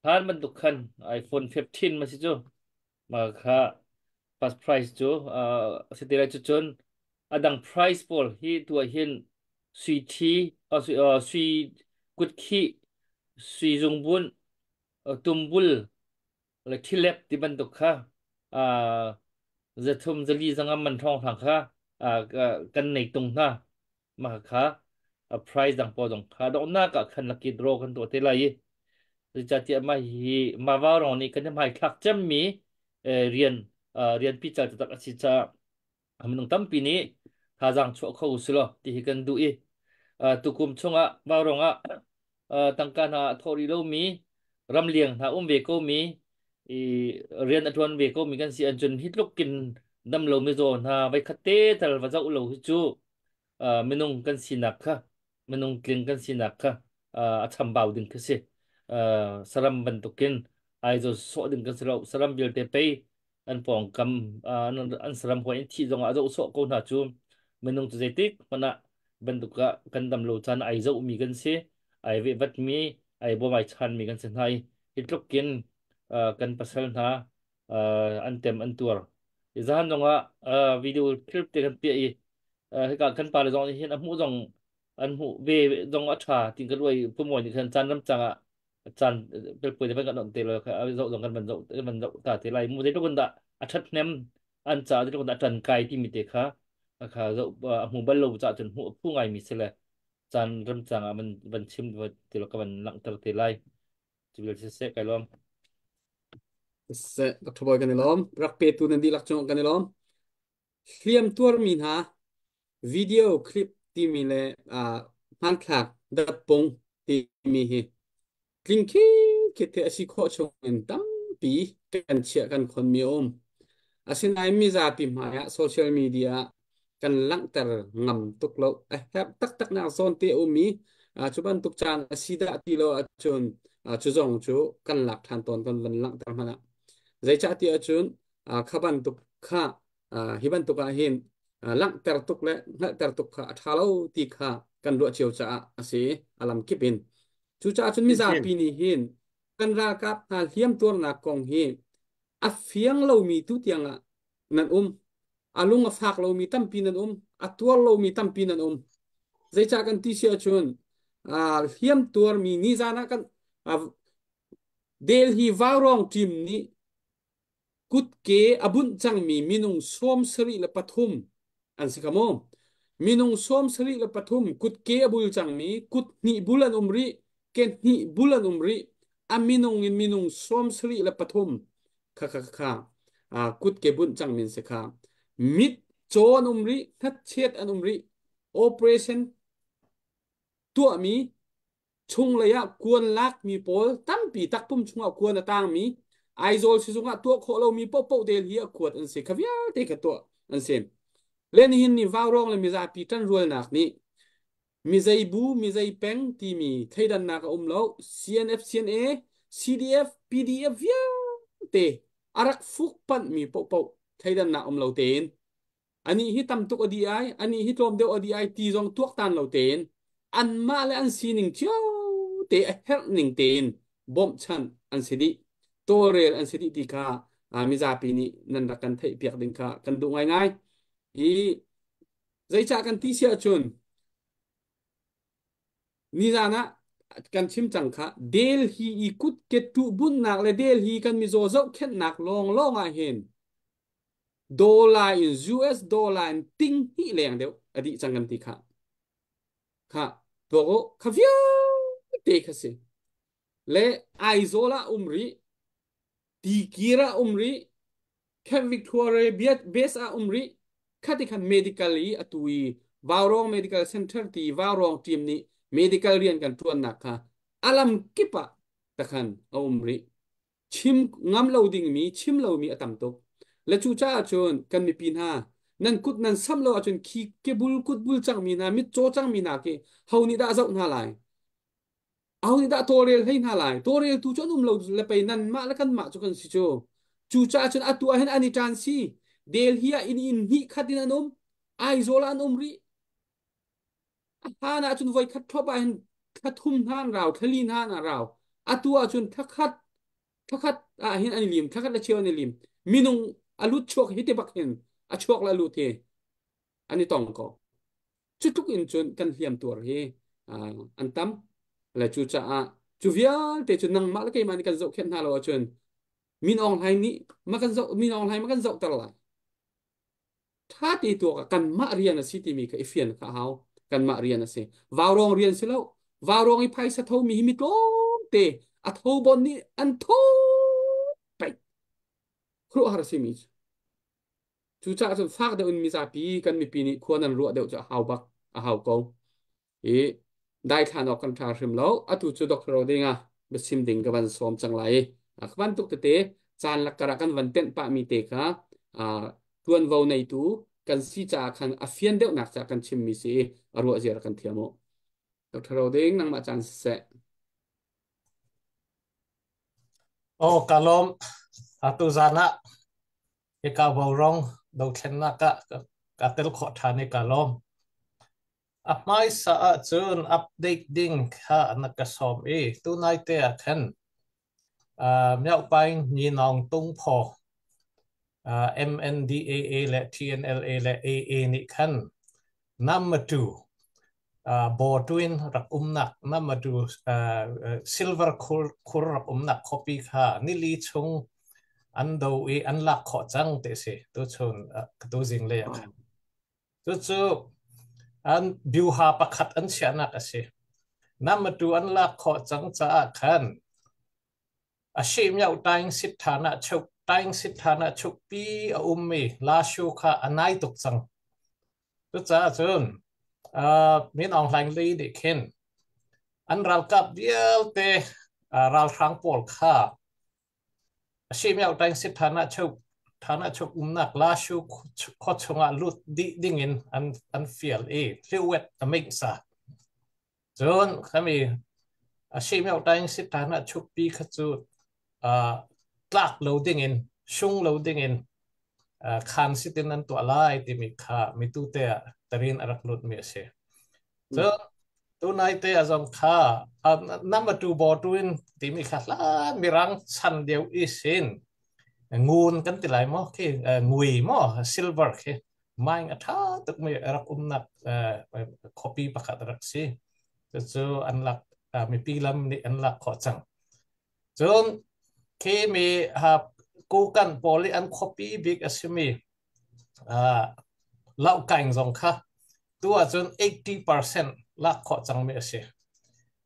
Hlan bantuk khan iPhone 15 ma si cu ma kha first price cu a si te lai cu cun a dang price pawl hi tu ah hin sui thi sui kutkhih sui zungbun tumbul le thilep ti bantuk kha zathum zali zangam man thong thang kha kan nei tung hna ma kha price dang pawl zong kha donghnak ah khan lucky draw kan tuah te lai i zeicahtiah mah hi mava rong nih kan hmai thlak cemmi rian rian pical taktak a si caah minung tampi nih thazaang chuah kho usih law ti hi kan duh i tukum chungah vaurong ah tangka hna thawh rih lomi ramliang hna um ve ko mi i rian a ṭuan ve ko mi kan si ahcun hi tluk kin dam lo mizaw hna voi khat te tal va zoh lo hi cu minung kan sinak kha minung tling kan sinak kha a chambau ding khi si. Saram bantukin ai zo sawh ding kan si lo. Saram vialte pei an pawngkam an saram hawi in thih zongah a zoh sawh ko hna cu minung cu zeitik hmanh ah bantuk ah kan dam lo caan ai zoh mi kan si ai vehvat mi ai bawm ai chan mi kan si hna i hi tluk in kan pasal hna an tem an tuar i zahan zongah video clip te kan piah i hika kan pa le zong nih hin a hmuh zong an hmuh ve zong a ṭha tin ka ruai pumawi nih khan caan ram cang ah caan pelpui te kan on te lo kha zoh zong kan van zoh kan van zoh ta te lai mu zeitluk in dah a ṭhat hnem an ca zeitluk in dah a ṭan kai timi te kha kha zoh a hmu bal lo ca cun hmuh phu ngai mi si le caan ram cang ah van van chim te lo ka van langhter te lai Civil siseh kai lawm. Siseh, Dr. Boy kan i lawm. Rak petu nan dihlak cung kan i lawm. Hliam tuarmi hna video clip timi le hmanthlak datpung timi hi tling khit te a si khawh chung in tampi kan chiah kan khonmi a um. Asinain mizapi hmai ah social media ah kan langhter ngam tuk lo. A herh taktak nak zawn te a um i cu bantuk caan a si dah ti lo ahcun cu zong cu kan lak ṭhan tawn kan van langhter hmanh ah. Zeicahtiah cun kha bantuk kha hi bantuk ah hin Langhter tuk le hngalhter tuk kha a ṭha lo ti kha kan ruah cio caah a si a lam kip in. Cucaah cun mizapi nih hin kan ralkap hna hliamtuarnak kong hi a fiang lomi tu tiangah nan um. A lung a fak lomi tampi nan um. A tuar lomi tampi nan um. Zeicah kan ti si ahcun hliamtuarmi nizan ah kan Delhi Vaurawng team nih kutke a bunh cangmi minung 73 an si kha mu. Minung 73 kutke a bul cangmi kut hnih bul an um rih, ke hnih bul an um rih. A minung in minung 73 kha kha kha kutke bunh cangmi an si kha. Mit caw an um rih, hnatchet an um rih. Operation tuahmi chunglei ah kuan lakmi pawl tampi takpum chungah kuan a tangmi Aizawl sizung ah tuah khawh lomi paohpaoh del hi a kuat an si kha vialte kha tuah an si le nihin ni vaurawng le mizapi ṭanrualnak nih mizei bu mizei peng timi thleidannak a um lo CNF CNA CDF PDF vialte a rak fuk panhmi paohpaoh thleidannak um lo tein Anih hi tam tuk a di ai, anih hi tlawm deuh a di ai ti zong tuaktan lo tein anmah le an sining cio te a herh ning tein bawmhchanh an si dih. Tawlrel an si dih ti kha mizapi nih nan rak kan theih piak ding kha kan duh ngaingai. I zeicah kan ti si ahcun Nizan ah kan chim cang kha Delhi i kutke tuh bunnak le Delhi kan mizaw zohkhenhnak lawnglawng ah hin dollar in US dollar in ting hnih leng deuh a dih cang kan ti kha. Kha tuak u kha vialte kha si. Le Aizawl ah um rih, Tikir ah um rih, Camp Victoria base ah um rih. Khati khan medical i atu i Vaurong Medical Center ti Vaurong team nih medical rian kan ṭuannak kha alam kip ah takhan a um rih. Chim ngam lo dingmi, chim lomi a tam tuk. Le cu caah cun kan mipi hna nan kut nan samh lo ahcun khi kebul kutbul cangmi hna mitcaw cangmi hna khi ho nih dah zoh hna lai? Aho nih dah tawlrel hlei hna lai? Tawlreltu cu an um lo le pei nanmah le kanmah cu kan si cu. Cucaah cun atu ah hin an i ṭan si. Delhi ah inn inn hnih khat in an um. Aizawl ah an um rih. A hlan ah cun voi khat ṭhop ah hin thla thum hna an rau, thla li hna an rau. Atu ah cun thla khat, thla khat ah hin an i lim, thla khat le cheu an i lim. Minung a lut chuak hi ti bak hin a chuak le a lut hi an i tong ko. Cu tluk in cun kan hliam tuar hi an tam. Le cucaah cu vialte cu nangmah le keimah nih kan zohkhenh hna lo ahcun Min Aung Hlaing nih ma kan zoh Min Aung Hlaing ma kan zohter lai. Ṭha te tuak ah kanmah rian a si timi kha i fian kha a hau. Kanmah rian a si. Vaurawng rian si lo. Vaurawng i phaisa thomi hi mi tlawmte a tho bon nih an tho paih. Khuaruahhar a simi cu. Cucaah cun fak deuh in mizapi kan mipi nih khua nan ruah deuh cu a hau bak a hau ko. I daithlan awk kan ṭha hrim lo. Atu cu Dr. Rodinga biachim ding ka van sawm cang lai i ka bantuk tete caan lakkar ah kan van tenh pahmi te kha ṭuanvo neitu kan si caah khan a fian deuhnak caah kan chimmi si i a ruah ziar kan thiam u. Dr. Roding nangmah caan siseh. Oh, ka lawm. Atu zan ah hika vaurawng dothlennak ah ka tel khawh ṭhan i ka lawm. A hmaisa ahcun update ding kha na ka sawm i tunai te ah khan Myaopaing Nyinaung Tungphaw MNDAA le TNLA le AA nih khan Namatu Bawtuin rak umnak Namatu Silver khur rak umnak khuapi kha nili chung an do i an lak khawh cang ti a si tuchun tuzing lei ah khan. Cucu an biuha pakhat an chiahnak a si. Namatu an lak khawh cang caah khan a shemyoh taing sit than ah chuk taing sit than ah chukpi a ummi Lashu kha a nai tuk cang. Cucaah cun Min Aung Hlaing Li nih khin an ralkap vialte ralhrang pawl kha a shemyoh taing sit than ah chuk than ah chuk umnak Lashu khua chungah lut dih dingin an fial i hliwet a ming sa. Cun khami a shemyoh taing sit than ah chukpi kha cu tlak lo dingin sung lo dingin Khan sitin an tuah lai timi kha mitu te ah tarin a rak lut mi a si. Cun tunai te a zong kha number 2 bo tuin timi kha hlan mirang chan deuh i sin ngun kan ti lai maw khi ngui maw silver khi mine a tha tuk mi rak umnak khuapi pakhat rak si. Cucu an lak mipi lam nih an lak khawh cang. Cun khi mi kukan pawl i an khuapi bik a simi Laukaing zong kha tu ahcun 80% lak khawh cangmi a si.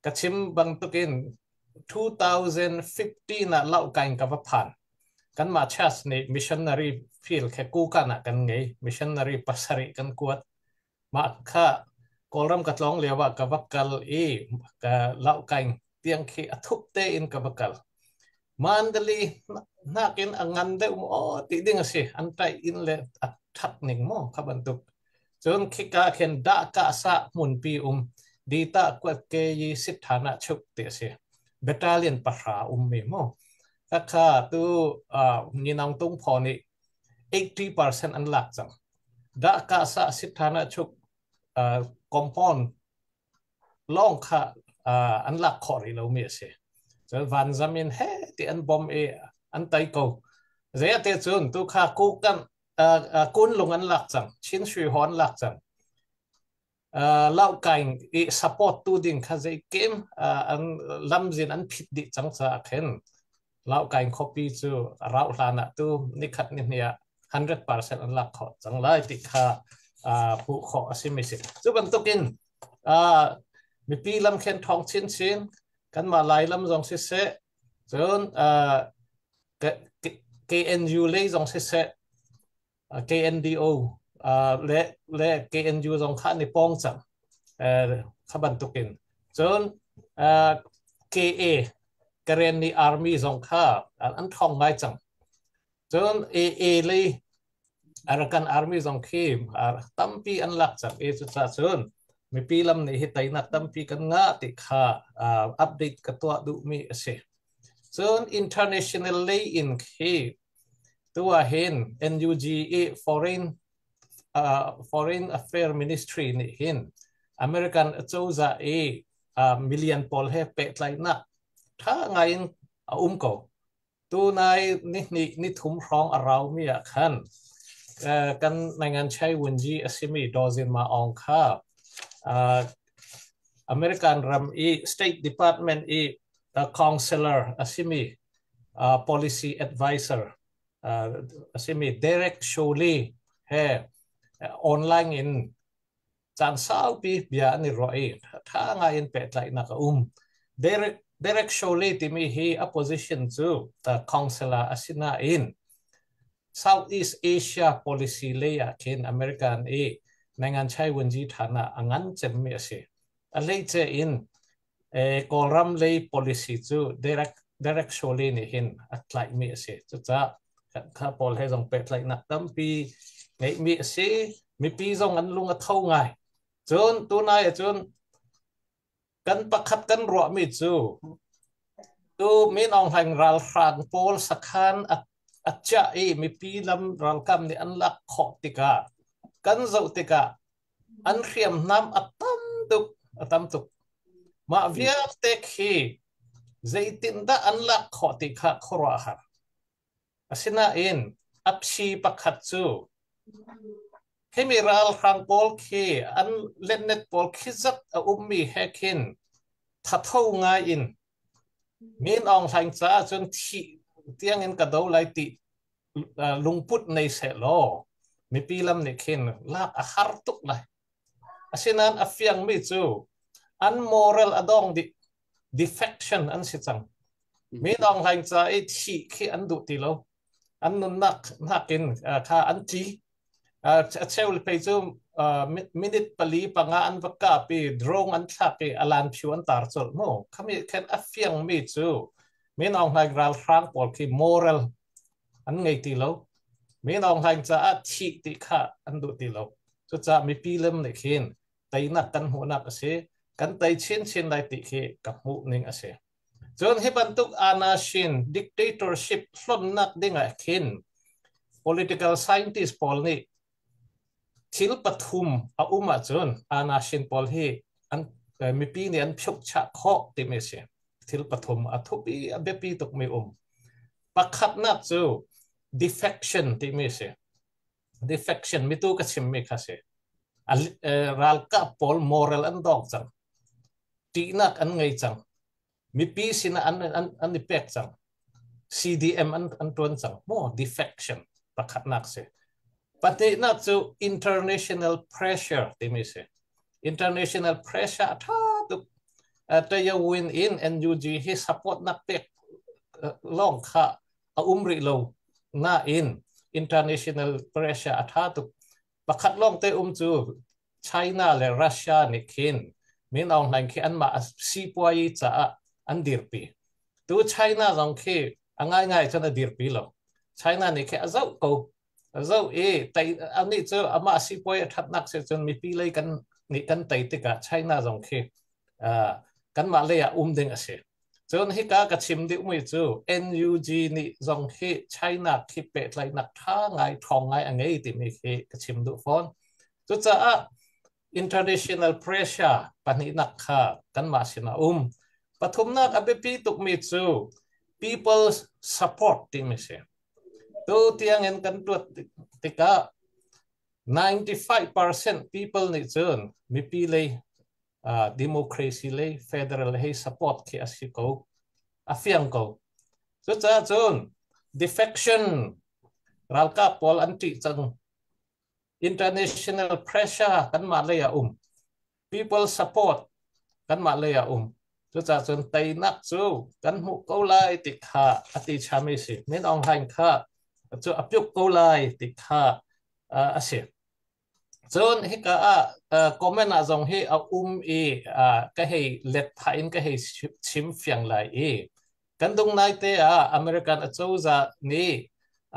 Ka chim bantukin 2015 ah Laukaing ka va phan. Kanmah church nih missionary field khe Kukan ah kan ngei. Missionary pasarih kan kuat. Mah kha Kawlram ka tlawng lio ah ka va kal i ka Laukaing tiang khi a thup tein ka va kal. Mandali nakin a ngan deuh maw aw ti ding a si. An taih inn le a that ning maw kha bantuk. Cun khika khin dah kah sa hmunpi um dita kuat ke yi sit than ah chuk ti a si. Battalion pahra um mi maw. Khakha tu Nyinaung Tung Phaw nih 80% an lak cang. Dah kah sa sit than ah chuk compound lawng kha an lak khawh rih lomi a si. Cun vanzam in he ti an bom i an tai ko. Zei te cun tu kha ku kan kun lung an lak cang. Chin Shui Ho an lak cang. Laukaing i support tu ding kha zei kem an lamzin an phit dih cang caah khin Laukaing khuapi cu rauh hlan ah tu nikhat ni hnih ah 100% an lak khawh cang lai ti kha hmuh khawh a simi si. Cu bantukin mipi lamkhen ṭhawng chinchin kanmah Lailam zong siseh cun KNU lei zong siseh KNDO le KNU zong kha an i pawng cang kha bantukin cun KA Karenni Army zong kha an ṭhawng ngai cang. Cun AA lei Arakan Army zong khi tampi an lak cang i cucaah cun mipi lam nih hi teinak tampi kan ngah ti kha update ka tuah duhmi a si. Cun international lei in khi tu ah hin NUG i Foreign Affairs Ministry nih hin American acozah i million pawl he pehtlaihnak ṭha ngai in a um ko. Tunai nihnih nithum hrawng a raumi ah khan kan Nangan Wunji a simi Daw Zin Ma Aung kha American ram i State Department i counselor a simi policy advisor a simi Derek Chollet he online in caan saupi bia an i ruah i ṭha ngai in pehtlaihnak a um. Derek Chollet timi hi a position cu counselor a si nain Southeast Asia policy lei ah khin American i Nanganchai Wunji ṭhan ah a ngan cemmi a si. A hleice in Kawlram lei policy cu Derek Chollet nih hin a tlaihmi a si. Cucaah kha pawl he zong pehtlaihnak tampi ngeihmi a si. Mipi zong an lung a tho ngai. Cun tunai ahcun kan pakhat kan ruahmi cu tu Min Aung Hlaing ralhrang pawl sakhan a chiah i mipi lam ralkap nih an lak khawh tikah kan zoh tikah an hriamnam a tam tuk a tam tuk. Mah vialte khi zeitindah an lak khawh ti kha khuaruahhar. Asinain a phi pakhat cu himi ralhrang pawl khi an letnet pawl khi zat a ummi he khin thatho ngai in Min Aung Hlaing caah cun thih tiangin ka do lai ti lungput nei seh law mipi lam nih khin lak a har tuk lai. Asinain a fiangmi cu an moral a dong dih. Defection an si cang. Min Aung Hlaing ca i thih khi an duh ti lo. An nunnak nakin kha an tli. A cheu le pei cu minute pali panga an va kap i drone an thlak i alan phiu an tar colh mu. Khami khen a fiangmi cu Min Aung Hlaing ralhrang pawl khi moral an ngei ti lo. Min Aung Hlaing caah thih ti kha an duh ti lo. Cucaah mipi lem nih khin teinak kan hmuhnak a si. Kan tei chinchin lai ti khi ka hmuh ning a si. Cun hi bantuk anashin dictatorship hlonnak ding ah khin Political scientist pawl nih thil pathum a um ahcun anashin pawl hi an mipi nih an phukchah khawh timi a si. Thil pathum a thupi a biapi tukmi um. Pakhatnak cu defection timi a si. Defection mitu ka chimmi kha si. Ralkap pawl moral an dong cang. Ṭihnak an ngei cang. Mipi sinah an i pek cang. CDM an ṭuan cang. Maw defection pakhatnak si. Pahnihnak cu international pressure timi si. International pressure a ṭha tuk. Tayawin in NUG hi support nak pek lawng kha a um rih lo nain international pressure a ṭha tuk. Pakhat lawng te um cu China le Russia nih khin Min Aung Hlaing khi anmah sipuayi caah an dirpi. Tu China zong khi a ngaingai cun a dirpi lo. China nih khi a zoh ko. A zoh i tei anih cu amah sipuai a ṭhatnak si cun mipi lei kan nih kan tei tikah China zong khi kanmah lei ah um ding a si. Cun hika ka chim duhmi cu NUG nih zong hi China khi pehtlaihnak ṭha ngai, ṭhawng ngai a ngei timi khi ka chim duh fawn. Cucaah international pressure pahnihnak kha kanmah sin a um. Pathumnak a biapi tukmi cu people's support timi si. Tu tiangin kan tuat tikah 95% people nih cun mipi lei democracy lei federal hei support khi a si ko, a fiang ko. Cucaah cun defection ralkap pawl an ṭih cang. International pressure kanmah lei ah um, people support kanmah lei ah um. Cucaah cun teinak cu kan hmuh ko lai ti kha a ti chami si. Min Aung Hlaing kha cu a piuk ko lai ti kha a si. Cun hika ah comment ah zong hi a um i ka hei let phah in ka hei chim fiang lai i kan dung nai te ah American acozah nih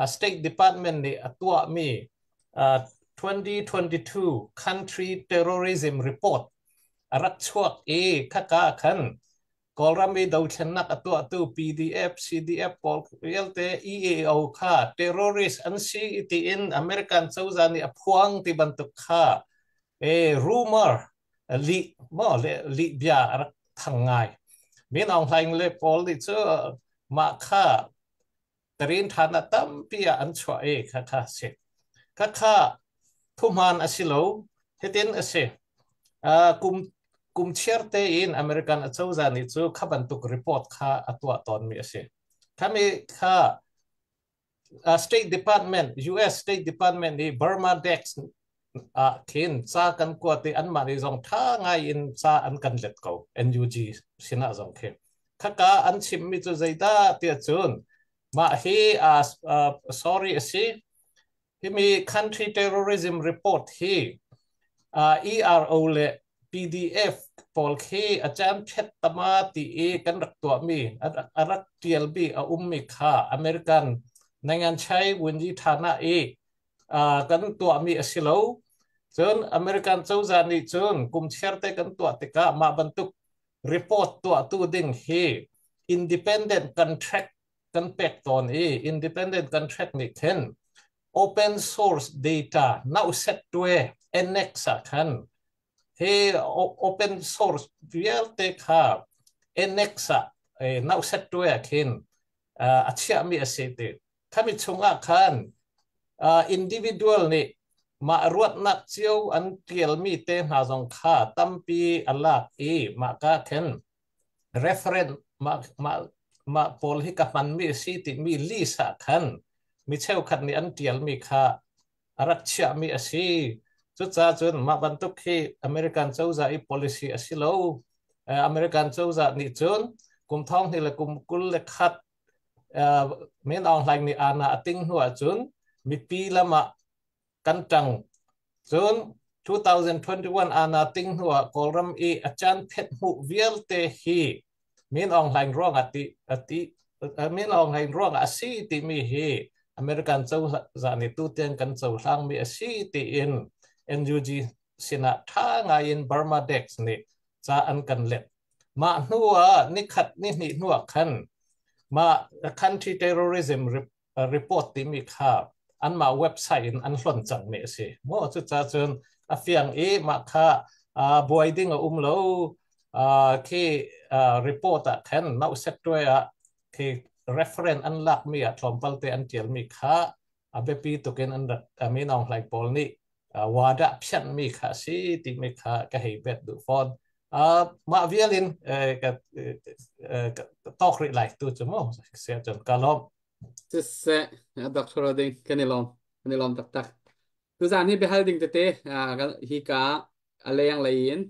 State Department nih a tuahmi 2022 Country Terrorism Report a rak chuak i khaka khan Kawlram i dothlennak a tuahtu PDF, CDF pawl vialte EAO kha terrorist an si tiin American cozah nih a phuang ti bantuk kha rumor lih maw le lih bia a rak thang ngai. Min Aung Hlaing le pawl nih cu mah kha tarin ṭhan ah tampi ah an chuah i kha kha si. Kha kha thuhman a si lo. Hitin a si. Kum kum chiar tein American acozah nih cu kha bantuk report kha a tuah tawnmi a si. Khami kha State Department, US State Department nih Burma Dex ah khin ca kan kuat i anmah nih zong ṭha ngai in ca an kan let ko, NUG sinah zong khi. Khaka an chimmi cu zeidah tiah cun mah hi sorry a si, himi country terrorism report hi ERO le PDF pawl khi a caan phet tama ti i kan rak tuahmi a rak ṭialmi a ummi kha American Nanganchai Wunji Thana i kan tuahmi a si lo. Cun American cozah nih cun kum chiarte kan tuah tikah mah bantuk report tuahtu ding hi independent contract kan pek tawn i independent contract nih khin open source data nauset tue annex ah khan hi open source vialte kha annex ah nauset tue ah khin a chiahmi a si ti. Khami chungah khan individual nih mah ruatnak cio an ṭialmi te hna zong kha tampi a lak i mah ka khin referent mah mah mah pawl hi ka hmanmi a si timi list ah khan mi cheukhat nih an ṭialmi kha a rak chiahmi a si. Cucaah cun mah bantuk hi American cozah i policy a si lo. American cozah nih cun kum thong hnih le kum 21 Min Aung Hlaing nih aana a ting hnu ahcun mipi lam ah kan ṭang. Cun 2021 aana ting hnu ah Kawlram i a caan phet hmuh vialte hi Min Aung Hlaing ruangah ti ati Min Aung Hlaing ruangah a si timi hi American cozah nih tutiang kan cohlangmi a si tiin NUG sinah ṭha ngai in Burma Dex nih ca an kan let. Mah hnu ah nikhat nihnih hnu ah khan mah country terrorism report timi kha Anmah website in an hlonh cangmi a si. Maw cucaah cun a fiang i mah kha buai ding a um lo. Khi report ah khan nauhsettuai ah khi reference an lakmi ah tlawmpal te an ṭialmi kha a biapi tuk in an rak Min Aung Hlaing pawl nih wadah phianhmi kha a si timi kha ka hei bet duh fawn. Mah vial in ka talk rih lai tu cu mu sia cun ka lawm. Siseh, Dr. Ding kan i lawm. Kan i lawm taktak. Tuzaan hi biahal ding tete hi ka a leng lei in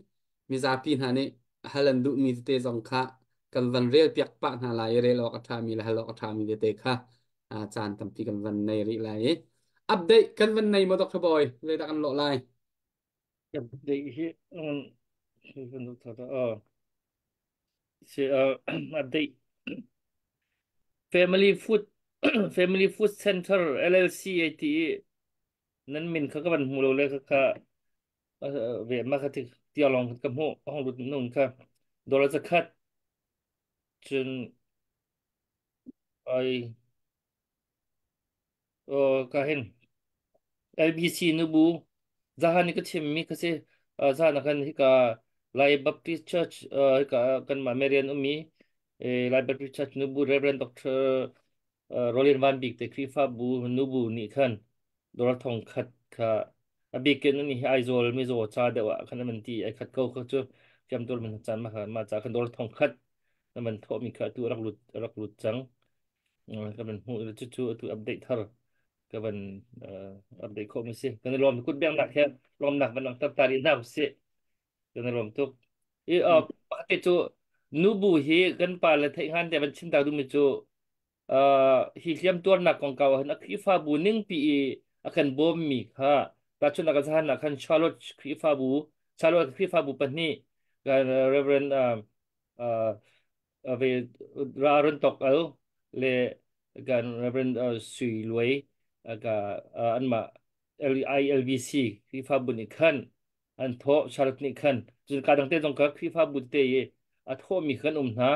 mizapi hna nih hal an duhmi tete zong kha kan van rel piak pah hna lai i rel awk a ṭhami le hal awk a ṭhami tete kha caan tampi kan van nei rih lai i update kan van nei maw Dr. Bawi zeidah kan lawh lai? Update hi update Family Food Family Food Center LLC ai ti i nan min kha ka van hmu lo le kha ve ma kha tia long ka hmu hong lut nun kha dollar zakhat cun ai ka hin LBC nubu zahan ni ka chim mi kha si zahan ah khan hika Lai Baptist Church hika kan mah Marian ummi Lai Baptist Church nubu Reverend Dr. Rolin Van Bik te Khrihfabu nubu nih khan dollar thong khat kha a bikin ani hi Aizawl Mizo ca deuh ah khan an ti ai khat ko kha cu fiamtul man chan ma kha ma ca khan dollar thong khat na man thawh mi kha tu rak lut cang ka van hmuh cu cu atu update thar ka van update khawh mi si. Kan i lawm kut beng nak he lawmnak van langhter ta rih hna usih. Kan i lawm tuk i pakhat te cu nubu hi kan pa le theih ngan te van chim ta duhmi cu hi hliam tuarnak kongkau ah hin a Khrihfabu ningpi i a kan bawmmi kha tahchunhnak ah zahan ah khan Charlotte Khrihfabu, Charlotte Khrihfabu pahnih kan Reverend ve ra run tok al le kan Reverend Sui Luai ka anmah ILBC Khrihfabu nih khan an thawh. Charlotte nih khan cun ka dang te zong ka Khrihfabu te i a thawhmi khan um hna.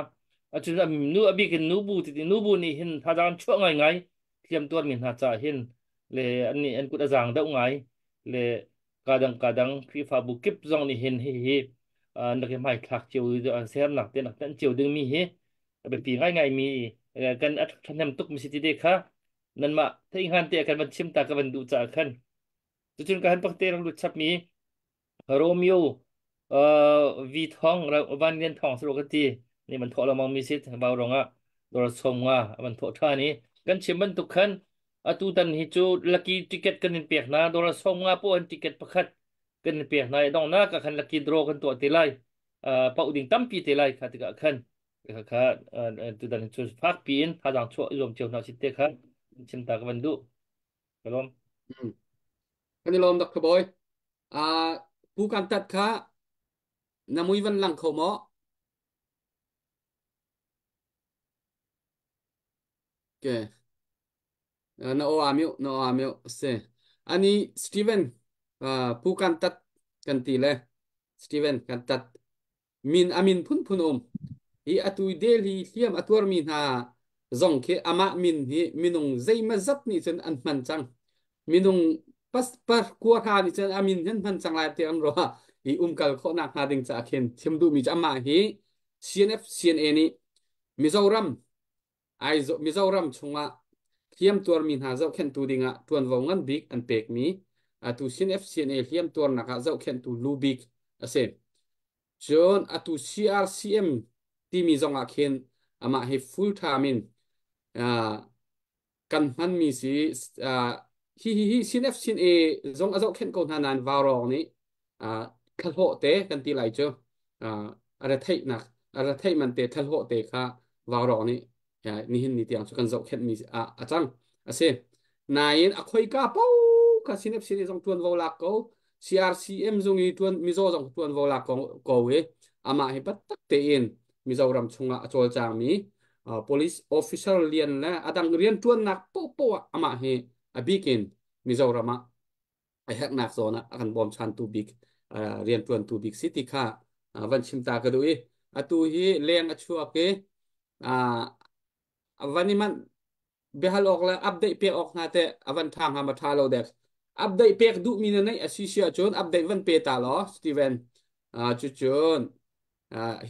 Acun nu a bik in nubu ti nubu nih hin thazaang chuah ngai ngai hliam tuarmi hna ca hin le an nih an kut a zaang deuh ngai le ka dang Khrihfabu kip zong nih hin hi hi an rak i hmaithlak cio sernak te nak tan cio ding mi hi a biapi ngai ngai mi kan a ṭhahnem tuk mi si ti te kha nanmah theihngan te kan van chim ta ka van duh caah khan. Cucun ka han pakte rak lut chap mi Romeo vi thong van lian thong saro ka ti ni man thawh lengmang mi sit bau rong ah dor som nga man thawh than i kan chim bantuk khan atu tan hi cu lucky ticket kan in pek na dollar som nga po an ticket pakhat kan in pek na i dong na ka khan lucky draw kan tuah te lai, pauh ding tampi te lai kha tikah khan kha kha tutan cu fak piin thazang chuah i zuam cio hna sit te kha chim ta ka van duh. Ka lawm. Kan i lawm Dr. Bawi. Pu kan tat kha na mui van lang kho maw? Okay. Na aw amiu, na aw amiu se. Ani Steven pu kan tat kan ti le Steven kan tat min amin phunphun um hi atu Delhi hliam a tuarmi hna zong khi amah min hi minung zeimazat nih cun an hman cang. Minung pas par kua hra nih cun amin hin hman cang lai ti an ruah i umkal khawhnak hnga ding caah khin chim duhmi cu amah hi CNF CNA nih Mizoram Mizoram chungah hliam tuarmi hna zohkhenhtu dingah ṭuanvo ngan bik an pekmi atu CNF CNA hliam tuarnak ah zohkhenhtu lu bik a si. Cun atu CRCM timi zong ah khin amah hi full time in kan hmanmi si. Hi hi hi CNF CNA zong a zohkhenh ko hna nain vaurawng nih thlahlawh te kan ti lai cu a retheihnak a retheih man te thlahlawh te kha vaurawng nih nihin ni tiang cu kan zohkhenhmi ah a cang a si. Nain a khoika po kha CNF CNA zong tuanvo lak ko, CRCM zung i tuan Mizo zong tuanvo lak ko, ko i amah hi biatak tein Mizoram chungah a cawlcangmi police officer lian le adang rian tuannak poah ah amah hi a bikin Mizoram ah a herhnak zawn ah a kan bawmchantu bik, riantuantu bik si ti kha van chim ta ka duh i atu hi leng a chuak i van i manh. Biahal awk le update pek awk hna te avan tha hnga ma tha lo dek. Update pek duh mi na neih asi si ahcun update van pe ta law Steven. Cucun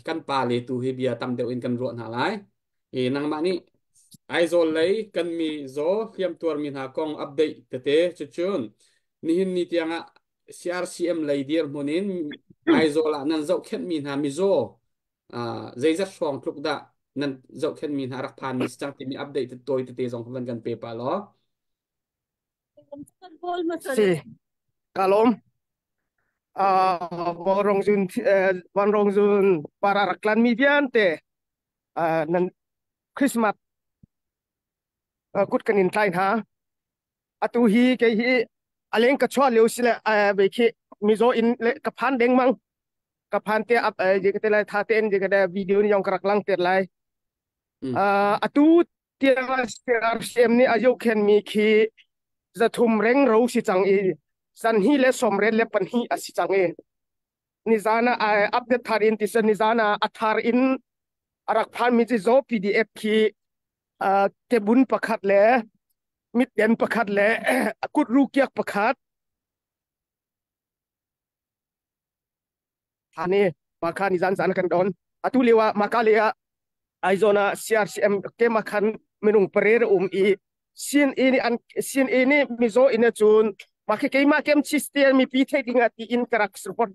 kan pa le tu hi bia tam deuh in kan ruah hna lai. I nangmah nih Aizawl lei kan mi zaw hliam tuar mi hna kong update tete cucun nihin ni tiangah CRCM lei dirhmun in Aizawl ah nan zohkhenh mi hna mizaw zeizat hrawng tluk dah nan zohkhenh mi hna rak phan mi si cang timi update tawi tete zong van kan pe pa law. Si kalom Rong Zun Van Rong Zun para rak tlan mi vialte nan Christmas kut kan in tlai hna. Atu hi kei hi aleng ka chuah lio sile ve khi mizo in le ka phan deng mang ka phan te ap je ka te lai tha ten je ka da video ni yong ka rak lang ter lai. Atu tiang CRCM nih a zohkhen mi khi zathum reng ro si cang i san hi le somret le panhi a si cang i nizana update thar in ti nizana a thar in arak phan mi chi zo PDF khi kebun pakhat le mitden pakhat le kut ru kiak pakhat Ane maka ni zan zan kan don. Atu lewa maka le ah Aizona CRCM ke makhan minung parer um i sin e ni an sin e ni mizo ina chun makhe keima kem chistian mi pi thei dinga ti in karak support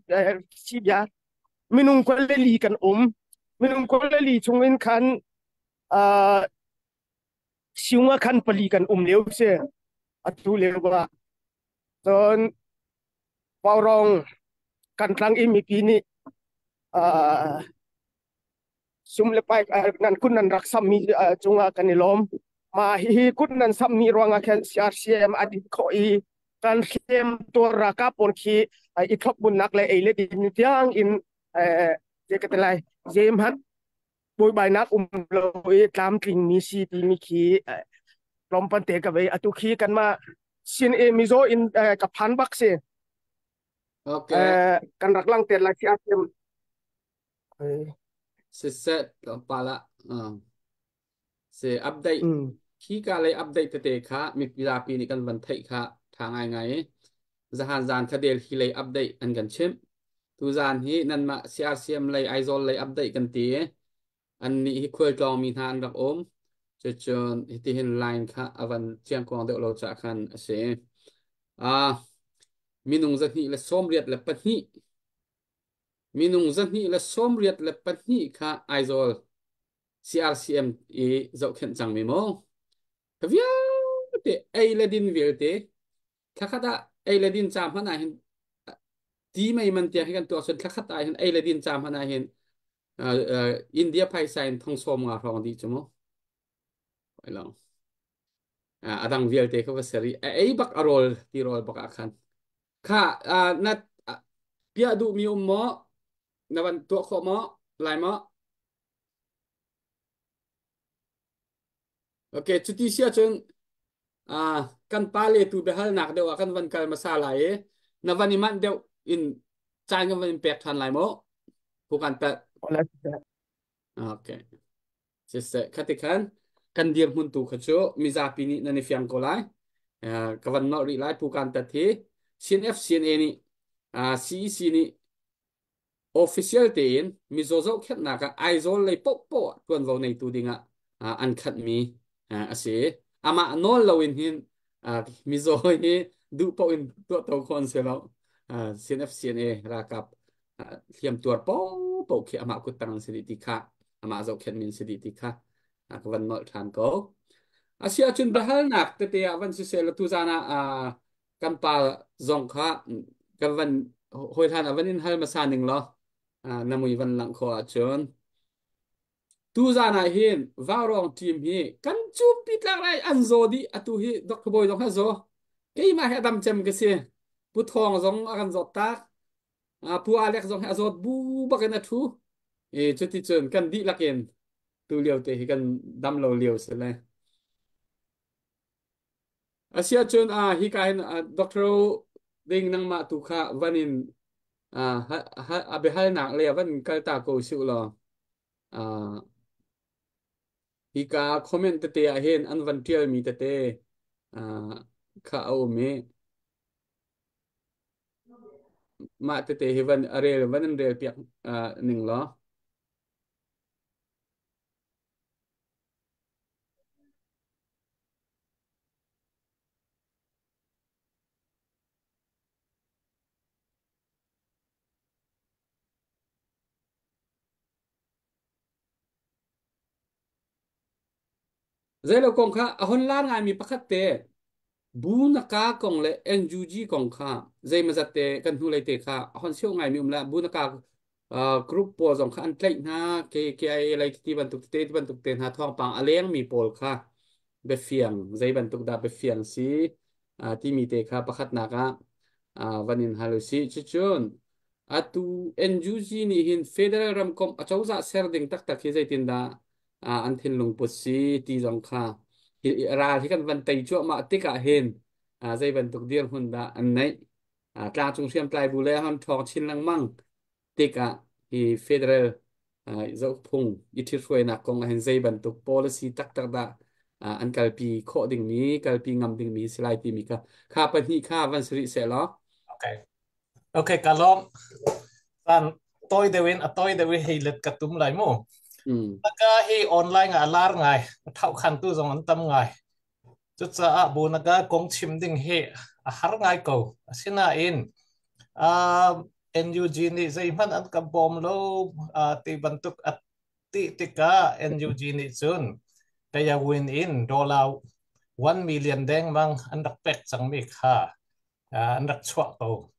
si bia minung ko le li kan um minung ko le li chung in khan siunga khan pali kan um leu se atu lewa cun Paurong kan tlang i mipi nih sum le pai nan kun nan rak sammi cungah kan i lawm. Ma hihi kun nan sammi ruangah khan CRCM a din khawh i kan hrem tuar ralkap pawl khi i thlopbunnak le ei le din tiang in je ka ti lai zeihmanh buaibainak um lo i tlamtling mi si timi khi tlawmpan te ka vei atu khi kanmah sin e mizo in ka phan bak si. Okay. Kan rak lang ter lai si atem. Siseh tlawmpal ah si update khi ka lei update tete kha mizapi nih kan van theih kha tha ngaingai. Zahan zan kha del hi lei update an kan chimh. Tuzan hi nanmah CRCM lei Aizawl lei update kan ti. An nih hi khualtlawng mi hna an rak um. Cucun hitihin line kha a van chiangkuang deuh lo caah khan a si. Ah, minung 282 minung 282 kha Aizawl CRCM i zohkhenh cangmi maw? Ka vialte ei le din vialte thlakhat ah ei le din ca hmanh ah hin ti mei man tiang hi kan tuah cun thlakhat ah hin ei le din ca hmanh ah hin India phaisa in thong sawm nga hrawng dih cu mu lo a dang vialte kha va seri a ei bak a rawl ti rawl bak ah khan kha na piah duh mi um maw na van tuah khawh maw lai maw? Okay, cuti si ahcun kan pa le tu biahalnak deuh ah kan van kal hmasa lai i na van i manh deuh in caan kan van in pek ṭhan lai maw? Pukan pet. Okay. Siseh, khati khan kan dirhmun tu kha cu mizapi nih nan i fiang ko lai. Ka van nolh rih lai pukan tat hi CNF CNA nih CEC nih official tein mizaw zohkhenhnak ah Aizawl lei paohpaoh ah ṭuanvo neitu dingah an khanhmi a si. Amah nawl loin hin mizaw hi duh paoh in tuahto khawh an si lo. CNFCNA ralkap hliamtuar paohpaoh khi amah kuttang an si dih ti kha amah zohkhenhmi an si dih ti kha ka van nolh ṭhan ko. Asiahcun biahalnak tete ah van siseh law tuzaan ah kan pa zong kha kan van hawi hlan ah van in hal hmasa ning law na mui van langh khawh ahcun tu zan ah hin vaurawng team hi kan cumpi tlak lai an zaw dih. Atu hi Dr. Bawi zong a zaw, keimah hi a dam cem ka si, Pu Thawng zong a kan zawt tak, Pu Alek zong hi a zawt bu bak in a thu e. Cuti cun kan dihlak in tu lio te hi kan dam lo lio si le Asiahcun hika hin Doctor ding nangmah tu kha van in a biahalnak le van kal ta ko si u law. Hika comment tete ah hin an van ṭialmi tete kha a um i mah tete hi van a rel van in rel piak ning law. Zeilo kong kha a hon lar ngaimi pakhat te bu na ka kong le NUG kong kha zeimazat te kan hnulei te kha a hon sio ngaimi um la bu na ka group pawl zong kha an tlaih hna KIA lei ti bantuk te ti bantuk te hna thawngpang a lengmi pawl kha biafiang zei bantuk dah biafiang si timi te kha pakhatnak ah van in hal usih. Cucun atu NUG nih hin federal ramkomh acozah ser ding taktak hi zeitindah an thinlung put si ti zong kha ral hi kan van tei cuahmah tikah hin zei bantuk dirhmun dah an neih tlangcung hriamtlai bu le han ṭhawng chin lengmang tikah hi federal zaukphung i ṭhithruainak kong ah hin zei bantuk policy taktak dah an kalpi khawh dingmi kalpi ngam dingmi si lai timi kha kha pahnih kha van si rih seh law. Okay. Okay, ka lawm. Tan toi deuh in a toi deuh in hei let ka tum lai mu. Naka hi online ah lar ngai, thau khan tu zong an tam ngai. Cucaah bu naka kong chim ding hi a har ngai ko. Asinain NUG nih zeihmanh an ka bawm lo ti bantuk a ti tikah NUG nih cun Kayawin in dollar 1 million dengmang an rak pek cangmi kha an rak chuah ko.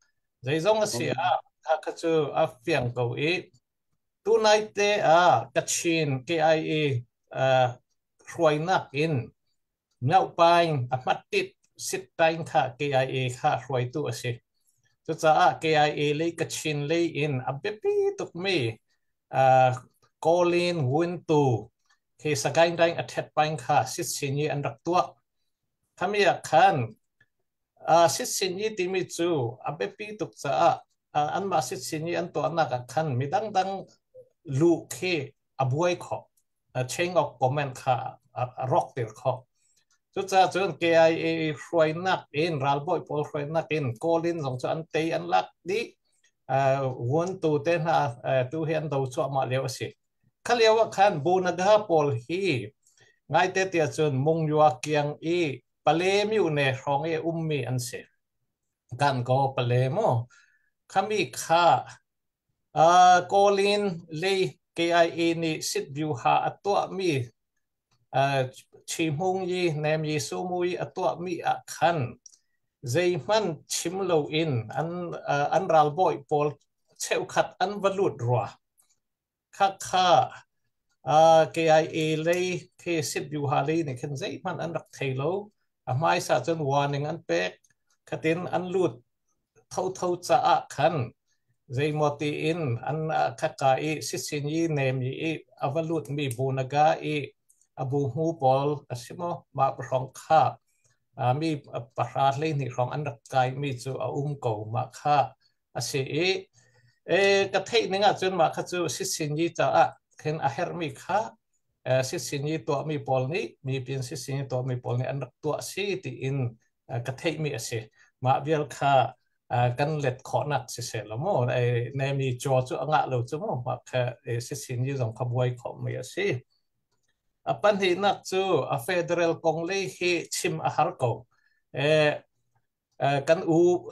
Zeizong a si ah kha cu a fiang ko i tunai te ah Kachin KIA hruainak in Myohpaing a hmattit Sittaing kha KIA kha hruaitu a si. Cucaah KIA lei Kachin lei in a biapi tukmi Kawlin Wuntu khi Sagaing Daing a ṭhetpaing kha sitsin i an rak tuah. Khami ah khan Sitsin i timi cu a biapi tuk caah anmah sitsin i an tuahnak ah khan mi dangdang luh khi a buai khawh. Chain of command kha a rawk tir khawh. Cucaah cun KIA hruainak in ralbawi pawl hruainak in Kawlin zong cu an tei an lak dih. Vuantu te hna tu hi an do cuahmah lio a si. Kha lio ah khan Bunaga pawl hi ngaite tiah cun Mungyua kiang i Pale myu ne hrawng i ummi an si. Kan ko pale mu. Khami kha Kawlin lei KIA nih sitbyu ha a tuahmi Chi Hmung Yi Nem Yi Su Mu Yi a tuahmi ah khan zeihmanh chim loin an ralbawi pawl cheukhat an va lut rua. Khakha KIA lei khi sitbyu-ha lei nih khin zeihmanh an rak thei lo. A hmaisa cun warning an pek. Khatin an lut thotho caah khan zeimaw tiin an khaka i sisinyi nem i a va lutmi bunaga i a bu hmu pawl a si maw mah hrawng kha mi pahra 12 hrawng an rak kaimi cu a um ko mah kha a si i ka theih ning ahcun mah kha cu sisinyi caah khin a herhmi kha sisinyi tuahmi pawl nih mipin sisinyi tuahmi pawl nih an rak tuah si tiin ka theihmi a si. Mah vial kha kan let khawhnak siseh lo mu nemi caw cu a ngah lo cu mu mah kha sisinyi zong kha buai khawhmi a si. A pahnihnak cu a federal kong lei hi chim a har ko. Kan u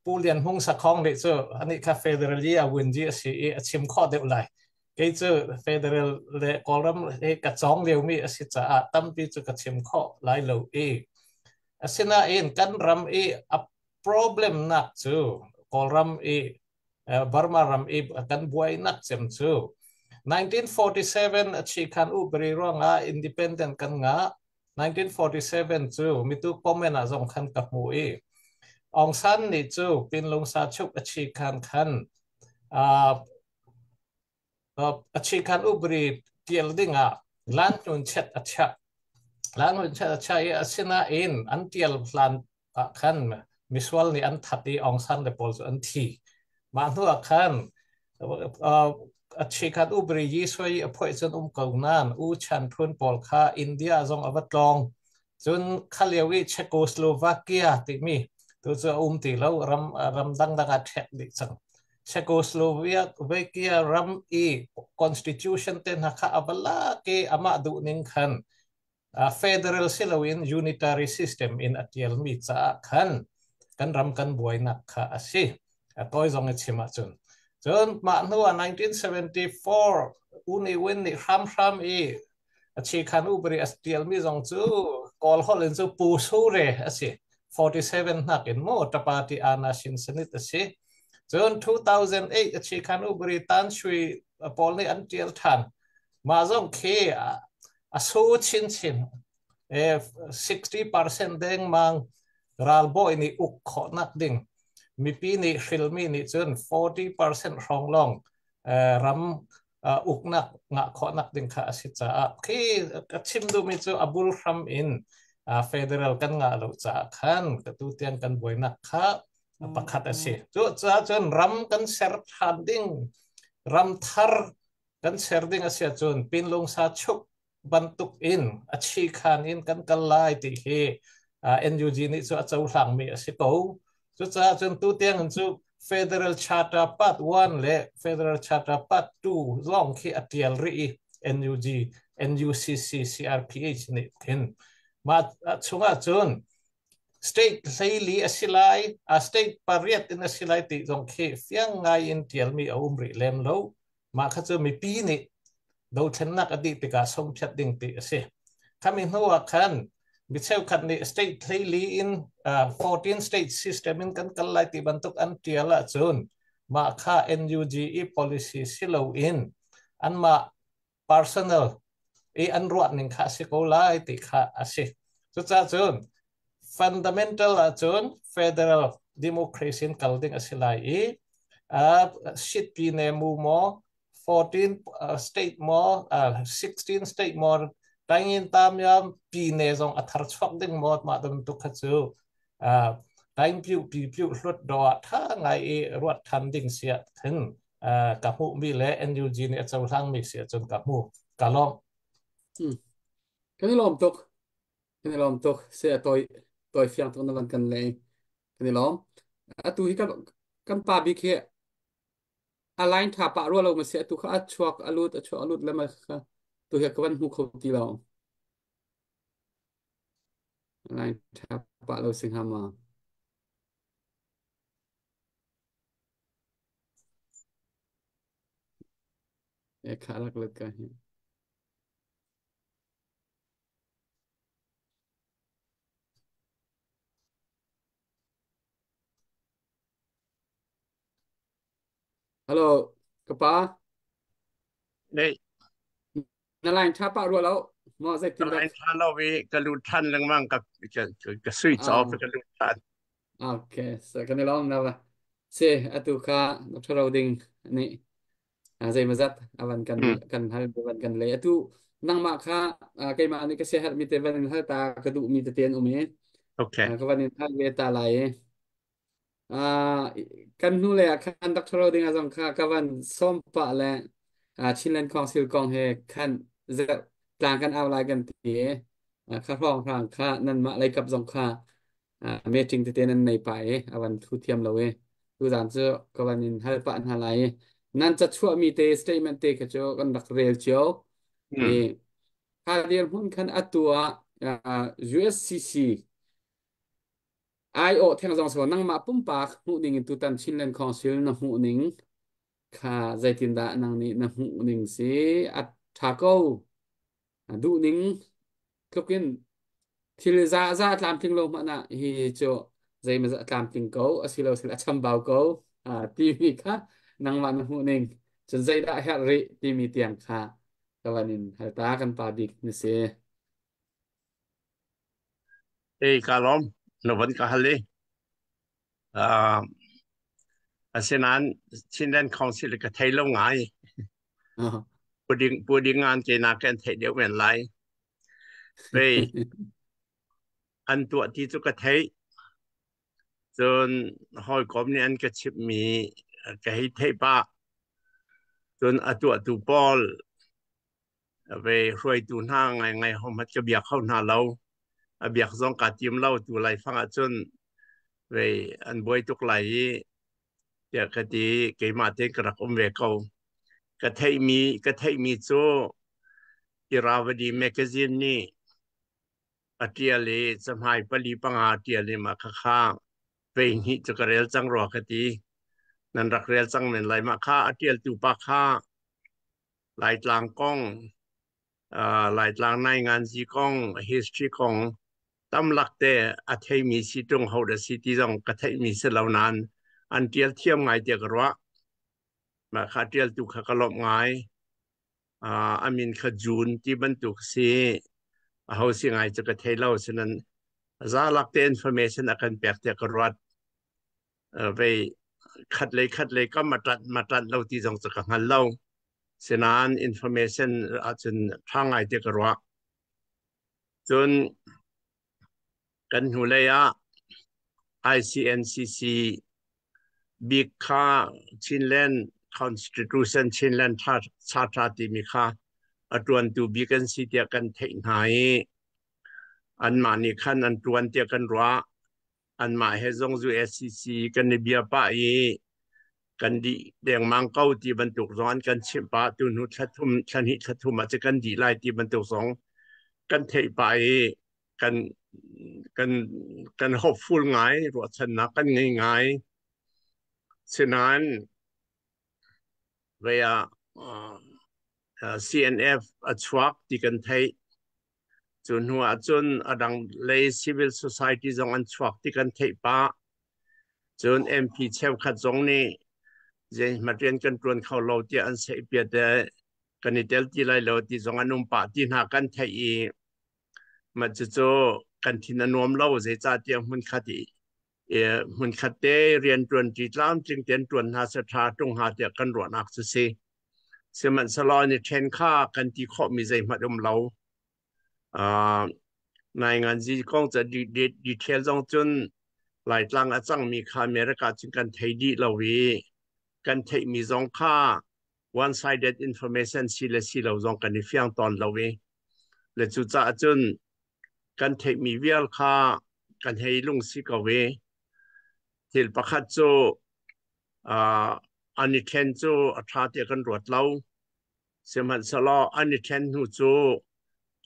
Pu Lian Hmung Sakhong nih cu anih kha federal yi a win ji a si i a chim khawh deuh lai. Kei cu federal le Kawlram hi ka cawng liomi a si caah tampi cu ka chim khawh lai lo i asinain kan ram i a problem nak cu Kawlram i Burma ram i kan buainak cem cu 1947 a chi khan u beri ruangah independent kan ngah. 1947 cu mitu comment ah zong khan ka hmu i Aung San nih cu Pinlung sa chuk a chi khan khan a chi khan ubri tial ding ah lan hnun chet a chiah lan hnun chet a chiah i asinain an tial hlan ah khan misual nih an that i Aung San le pawl cu an thi. Mah hnu ah khan. A chikhat ubri yi soi a phoi cun um ko nan U Chan Htun pawl kha India zong a va tlawng. Cun khalio i Czechoslovakia timi tu cu a um ti lo, ram ram dangdang ah ṭhek dih cang. Czechoslovakia ram i constitution te hna kha a va lak i amah duh ning khan federal si loin unitary system in a ṭialmi caah khan kan ram kan buainak kha a si. A tawi zong i chim ahcun. Cun mah hnu ah 1974 U Ne Win nih hramhram i a chikhan upari a ṭialmi zong cu Kawl holh in cu Pu Sure a si. 47 hnak in mu Tapati Ana Shin Sanit a si. Cun 2008 a chikhan upari Tan Shui pawl nih an ṭial ṭhan. Mah zong khi a su chinchin. 60% dengmang ralbawi nih uk khawhnak ding mipi nih hrilmi nih cun 40% hrawng lawng ram uknak ngah khawhnak ding kha a si caah khi ka chim duhmi cu a bul hram in federal kan ngah lo caah khan ka tu tiang kan buainak kha pakhat a si. Cu caah cun ram kan ser ṭhan ding, ram thar kan ser ding a si ahcun Pinlungsa chuk bantuk in a chikhan in kan kal lai ti hi NUG nih cu a cohlangmi a si ko. Cucaah cun tu tiang in cu Federal Charter Part 1 le Federal Charter Part 2 zong khi a tial rih i NUG, NUCC, CRPH nih khin mah chungah cun state 14 a si lai, a state pariat in a si lai ti zong khi fiang ngai in tialmi a um rih lem lo. Mah kha cu mipi nih dothlennak a dih tikah songphiat ding ti a si. Khami hnu ah khan mi cheukhat nih state 14 in 14 state system in kan kal lai ti bantuk an tial ahcun mah kha NUG i policy si loin anmah personal i an ruah ning kha a si ko lai ti kha a si. Cucaah cun fundamental ahcun federal democracy in kal ding a si lai i sitpi ne mu maw 14 state maw 16 state maw tangin tamyam pi ne zong a thar chuak ding maw mah bantuk kha cu taing piu pi piu hlut do ah tha ngai i ruat than ding sia thin ka hmuh mi le NUG nih a cohlang mi si ahcun ka hmu ka lawm. Kan i lawm tuk. Kan i lawm tuk. Se a tawi tawi fiang tuk na van kan lei. Kan i lawm. Atu hi kan kan pa bik hi a line tha pah rua lo ma si atu kha a chuak a lut a chuak a lut le ma kha tu hi ka van hmu kho ti lo. Line tha pah lo sing ha ma. E kha rak lut ka hi. Hello, ka pa. Nei. Na line tha pa rua lo. Mo zei tin line tha lo vi ka lut than lengmang ka ka switch off ka lut than. Okay, so kan i lawm na va. Si, atu kha Dr. Roding nih zeimazat avan kan kan hal van kan lei. Atu nangmah kha keimah nih ka siaherh mi te van in hal ta ka duh mi tete an um i Okay. Ka van in hal ve ta lai i kan hnu lei ah khan Dr. Roding a zong kha ka van sawm pah le Chinland Council kong he khan tlang kan au lai kan ti i kha hrawng hrang kha nanmah leikap zong kha meeting tete nan nei pah i a van thu thiam lo i tuzaan cu ka van in hal pah hna lai i nan ca chuahmi te statement te kha cu kan rak rel cio i kha dirhmun khan atu ah USCC aiawh theng zong so nangmah pumpak hmuh ning in tutan Chinland Council na hmuh ning kha zeitindah nang nih na hmuh ning si a tha ko duh ning tluk in thil za za tlamtling lo hmanh ah hi cu zeimaw zat tlamtling ko asilo sil a chambau ko timi kha nangmah na hmuh ning cun zeidah herh rih timi tiang kha ka van in hal ta kan pa bik na si. Ei ka lawm na van ka hal i asinain Chinland Council ka thei lo ngai. Puding puding ngan ke na kan theih deuh men lai. Vei an tuah ti cu ka theih. Cun hawikom nih an ka chimhmi ka hei theih pah. Cun a tuahtu pawl ve hruaitu hna ngaingai hohmanh ka bia kho hna lo. A biak zong kaa tim lo tu laifang ahcun ve an buai tuk lai i tiah ka ti keimah tein ka rak um ve ko. Ka theihmi cu Irrawaddy magazine nih a ṭial i cahmai pali panga a ṭial i mah khakha vei hnih cu ka rel cang rua ka ti. Nan rak rel cang men lai. Mah kha a ṭialtu pa kha Laitlang kong, Laitlang nainganzi kong, history kong tamlak te a theimi si ṭung ho dah si ti zong ka theihmi si lo nain an ṭial thiam ngai tiah ka ruah. Mah kha ṭialtu kha ka lawmh ngai. A min kha June ti bantuk si. Aho si ngai cu ka thei lo. Sinain zalak te information a kan pek tiah ka ruat. Vei khat lei khat lei kam ma ṭanh lo ti zong cu ka hngal lo. Sinain information ahcun ṭha ngai tiah ka ruah. Cun kan hnulei ah ICNCC bik kha Chinland Constitution Chinland Charter timi kha a ṭuantu bik an si tiah kan theih hna i anmah nih khan an ṭuan tiah kan ruah. Anmah he zong USCC kan i bia pah i kan dih dengmang ko ti bantuk zong an kan chimh pah. Tu hnu thla thum thla hnih thla thum ah cu kan dih lai ti bantuk zong kan theih pah i kan kan kan hopeful ngai, ruahchannak kan ngei ngai. Sinain vei ah CNF a chuak ti kan theih. Cu hnu ah cun a dang lei civil society zong an chuak ti kan theih pah. Cun MP cheukhat zong nih zeihmanh rian kan ṭuan kho lo tiah an seihpiat i kan i tel ti lai lo ti zong an um pah ti hna kan theih i mah cucu kan thin a nuam lo. Zeicahtiah hmunkhat i hmunkhat te rianṭuan ṭi tlamtling tein ṭuan hna seh ṭha ṭung hnga tiah kan ruahnak cu si. Sihmanhsehlaw ni ṭhen kha kan ti khawhmi zeihmanh um lo. Nainganzi kong cu detail zong cun Laitlang a cangmi kha America cun kan thei dih lo i kan theihmi zong kha one-sided information si le si lo zong kan i fiang tawn lo i le cucaah cun kan theihmi vial kha kan hei lungsi ko i thil pakhat cu an i ṭhen cu a ṭha tiah kan ruat lo. Sihmanhsehlaw an i ṭhen hnu cu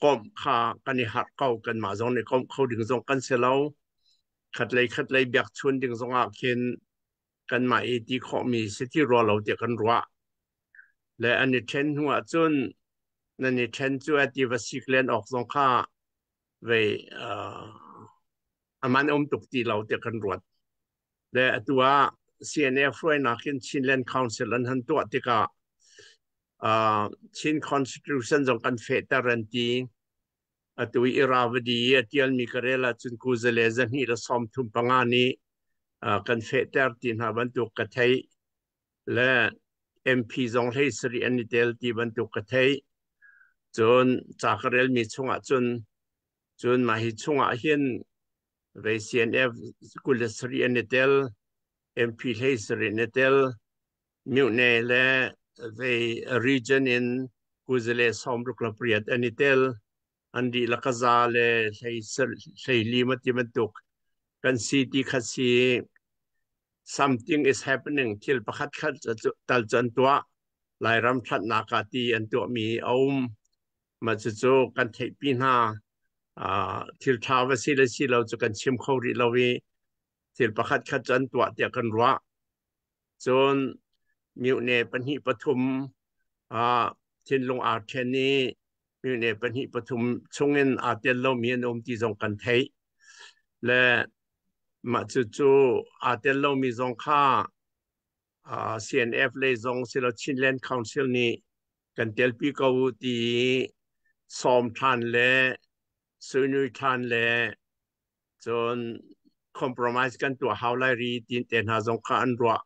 komh kha kan i harh ko. Kanmah zong nih komh kho ding zong kan si lo. Khatlei khatlei biakchun ding zongah khin kanmah i ti khawhmi si ti rua lo tiah kan ruah. Le an i ṭhen hnu ahcun nan i ṭhen cu a ti va sik len awk zong kha vei a man um tuk ti lo tiah kan ruat. Le atu ah CNF hruainak in Chinland Council an han tuah tikah Chin Constitution zong kan fehter an ti. Atu i Irrawaddy i a tialmi ka rel ahcun kuzale 235 nih kan fehter ti hna bantuk ka theih. Le MP zong 17 an i tel ti bantuk ka theih. Cun ca ka relmi chungah cun cun mah hi chungah hin vei CNF 27 an i tel, MP 17 an i tel, myone le vei region in kuzale 68 an i tel, an dihlak a za le 24 ma ti bantuk kan si ti kha si. Something is happening, thil pakhat khat tal cu an tuah, Lairam ṭhatnak ah ti an tuahmi a um. Mah cucu kan theihpi hna. Thil ṭha va si le si lo cu kan chim kho rih lo i thil pakhat khat cu an tuah tiah kan ruah. Cun myone pahnih pathum thinlung aa ṭhen i myone pahnih pathum chungin aa tel lomi an um ti zong kan theih. Le mah cucu aa tel lomi zong kha CNF lei zong silo Chinland Council nih kan telpi ko u ti sawm ṭhan le suinui ṭhan le cun compromise kan tuah hau lai ri tin te hna zong kha an ruah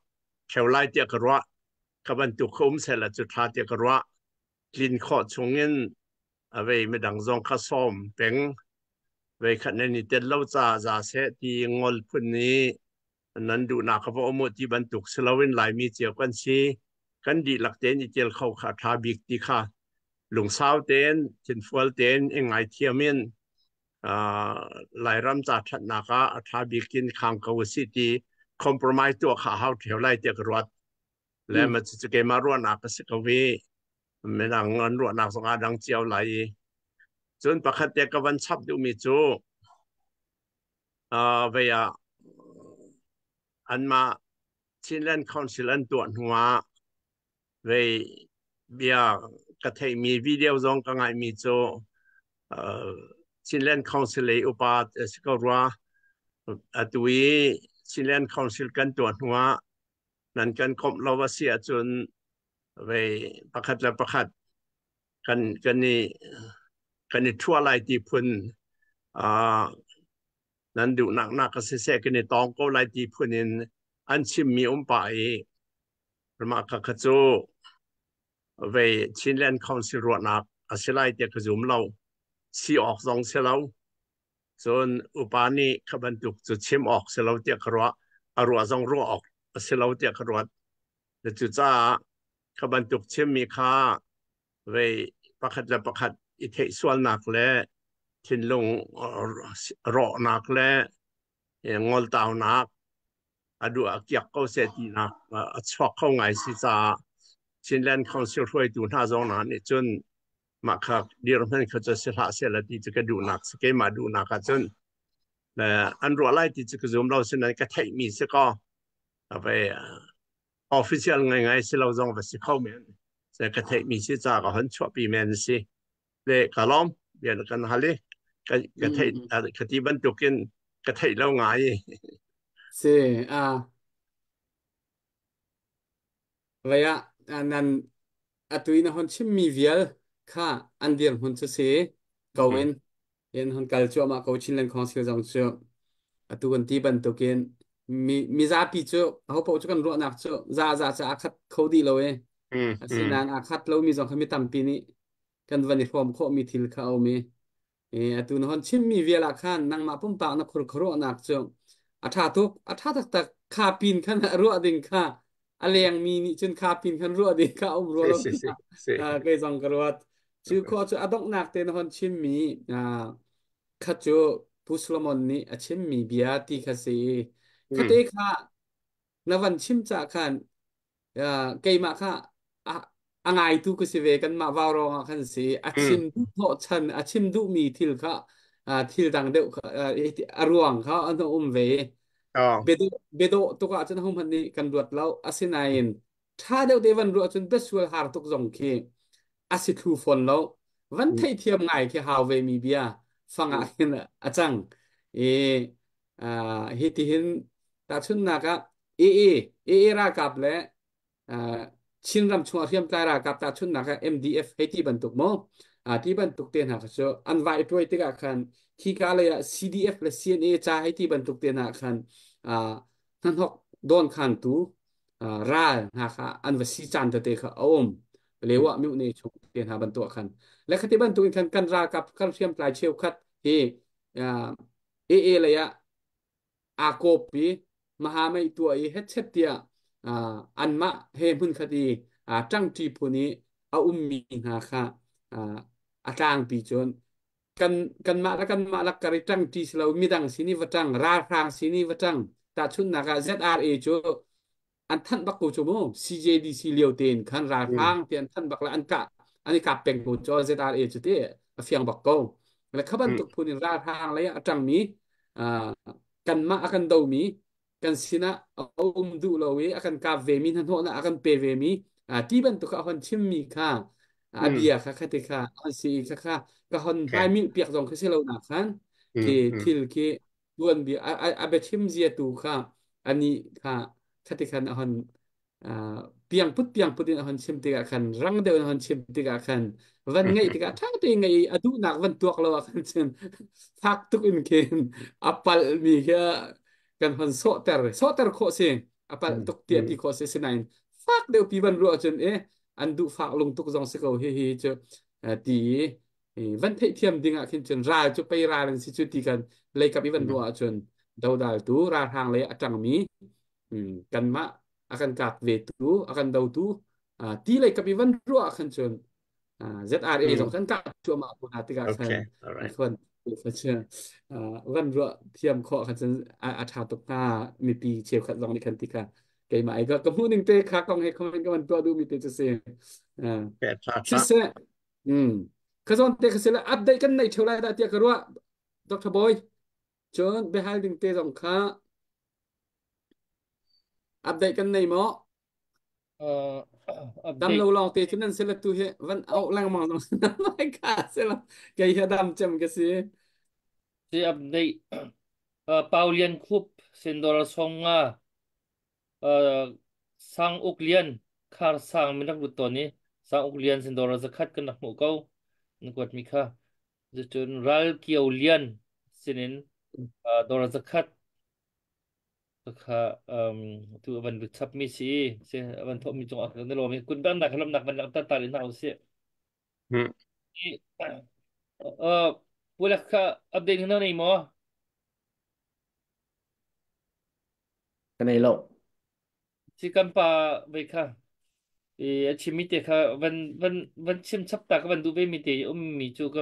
theo lai tiah ka ruah. Kha bantuk kha um sehla cu ṭha tiah ka ruah. Tlin khawh chungin a vei midang zong kha sawm peng vei khat nan i tel lo ca za seh ti ngol phun nih nan duhnak ka va um u ti bantuk si loin Laimi cio kan si. Kan dihlak tein i tel kho kha tha bik ti kha lungsau tein thinfual tein i ngaithiam in Lairam ca ṭhatnak ah a ṭha bik in khang ko a si ti compromise tuah kha hau ṭheo lai tiah ka ruat. Le ma cu keimah ruahnak a si ko i midang an ruahnak zong aa dang cio lai i cun pakhat te ka van chap duhmi cu vei ah anmah Chinland Council an tuah hnuah vei bia ka theihmi video zong ka ngaihmi cu Chinland Council lei upa si ko rua. Atu i Chinland Council kan tuah hnuah nan kan komh lo a si ahcun vei pakhat le pakhat kan kan i kan i ṭhua lai ti phun nan duhnak nak ka siseh kan i tawng ko lai ti phun in an chimmi um pah i mah kha kha cu vei Chinland Council ruahnak a si lai tiah ka zum lo. Si awk zong si lo. Cun upa nih kha bantuk cu chim awk si lo tiah ka ruah. A ruah zong ruah awk a si lo tiah ka ruat. Cucaah kha bantuk chimmi kha vei pakhat le pakhat i theih sualnak le thinlung rawhnak le ngoltaunak a duh a kiak ko seh tinak a chuak kho ngai si caah Chinland Council hruaitu hna zong hna nih cun mah kha dirhmun kha cu si hlah seh la ti cu ka duhnak si keimah duhnak ah cun an ruah lai ti cu ka zum lo sinain ka theihmi si kaw ve official ngaingai si lo zong va si kho men se ka theihmi si ca ka hon chuahpi men si le ka lawm bia kan hal i ka ka theih ka ti bantukin ka theih lo ngai. Si a vaya nan atui na hon chimmi vial kha an dir hmun cu si ko in in hon kal cuahmah ko Chinland Council zong cu atu kan ti bantukin mi mizapi cu ho paoh cu kan ruahnak cu za za cu aa khat kho dih lo e. Asinain aa khat lomi zong kha mi tampi nih kan van i hrawm khawhmi thil kha a um i atu na hon chimmi vial ah khan nangmah pumpak na khur khuaruahnak cu a ṭha tuk, a ṭha taktak. Kha pin khan ruah ding kha a lengmi nih cun kha pin khan ruah ding kha um rua lo kei zong ka ruat. Cu khawh cu a donghnak te na hon chimmi kha cu Pu Solomon nih a chimmi bia ti kha si. Khate kha na van chim ca khan keimah kha a ngaitu ka si ve. Kanmah vaurawng ah khan si a chim hnawhchan a chim duhmi thil kha thil dang deuh kha a ruang kha an um ve. Biadawh tuk ahcun hohmanh nih kan ruat lo. Asinain ṭha deuh te van ruah cun biasual har tuk zong khi a si thlu fawn lo. Van theihthiam ngai khi hau ve mi bia fang ah hin a cang i hi ti hin tahchunhnak ah AA AA ralkap le Chinram chungah hriamtlai ralkap tahchunhnak ah MDF hei ti bantuk maw ti bantuk te hna kha cu an vai tuai tikah khan khika lei ah CDF le CNA ca hei ti bantuk te hna khan hnahnok dawn khantu ral hna kha an va si caan tete kha a um lewa myu ne chung te hna bantuk khan le khati bantuk in khan kan ralkap kan hriamtlai cheukhat hi AA lei ah aa kawp i mahamei tuah i hetchet tiah anmah he hmunkhat i ṭangṭi phun i a ummi hna kha a tlangpi cun kan kanmah le kanmah lakkar i ṭangṭi si lo midang sin i va ṭang ralhrang sin i va ṭang. Tahchunhnak ah ZRA cu an thanh bak ko cu mu. CJDC lio tein khan ralhrang ti an thanh bak le an kah an i kap peng ko cu ZRA cu ti a fiang bak ko. Le kha bantuk phun in ralhrang lei ah a ṭangmi kanmah a kan domi kan sinah a um duh lo i a kan kap vemi hnahnawhnak a kan pe vemi ti bantuk a hon chimmi kha a bia kha khati kha an si kha kha ka hon hmai milh piak zong khi si lo nak khan khi thil khi tuanbia a biachim zia tu kha ani kha khati khan a hon piang put piang put in a hon chim tikah khan rang deuh in a hon chim tikah khan van ngaih tikah ṭha tein ngaih i a duhnak van tuak lo ah khan cun fak tuk in khin a palhmi khi kan hon sawhter sawhter khawh si a palh tuk tiah ti khawh si. Sinain fak deuh pi van ruah cun e an duh fak lung tuk zong si ko hi hi cu ti i van theihthiam ding ah khin cun ral cu pei ral an si cu ti kan leikap i van ruah ahcun dodal tu ralhrang lei a ṭangmi kanmah a kan kap ve tu a kan dotu. Ti lei kapi van ruah khan cun ZRA zong kan kah cuahmah ko hna tikah khan Okay, all right. khan van ruah thiam khawh khan cun a ṭha tuk hnga mipi cheukhat zong nih khan ti kha keimah ai ka ka hmuh ning te kha kong he comment ka van tuah duh mi te cu si. Okay, ṭha ṭha. Siseh ka zawn te kha sila update kan nei ṭheo lai dah tiah ka ruah Dr. Boy cun biahal ding te zong kha update kan nei maw? Dam Update lo lawng te cu nan si le tu hi van auh lengmang zong mai ka si lo kei hi dam cem ka si. Si update Pau Lian Khup Sendor Songa Sang Uk Lian Khar Sang min rak lut tawn i Sang Uk Lian Sendor zakhat kan rak hmuh ko na kuat mi kha cun Ral Kio Lian sinin dollar zakhat Khakha tu van lut chap mi si si van thawh mi cungah kan lawm i kun bang nak lawmnak van langhter ta rih hna usih. Pulak kha update na nei maw? Ka nei lo. Si kan pa vei kha i a chim mi te kha van van van chim chap ta ka van duh ve mi te um mi cu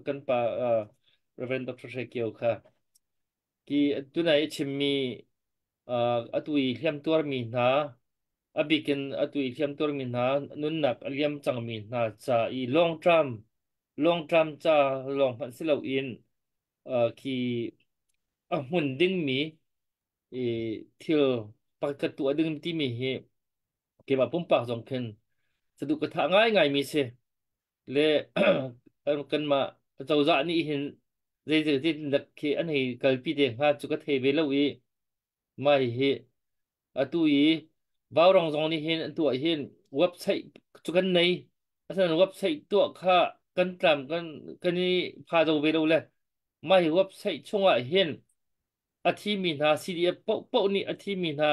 kan pa Reverend Dr. Hre Kio kha Ki tunai a chimmi atu i hliamtuarmi hna, a bik in atu i hliamtuarmi hna, nunnak a liam cangmi hna ca i lawngṭam ca lawng hmanh si loin khi a hmun dingmi i thil pakhat tuah ding timi hi keimah pumpak zong khin saduh ka thah ngaingaimi si. Le kanmah cozah nih hin zeitin dak khi an hei kalpi te hnga cu ka thei ve lo i mai hi atu i vaurong zong nih hin an tuah hin website cu kan nei asinain website tuah kha kan tlam kan kan i pha zo ve lo le mai website chungah hin a thimi hna CDF paohpaoh nih a thimi hna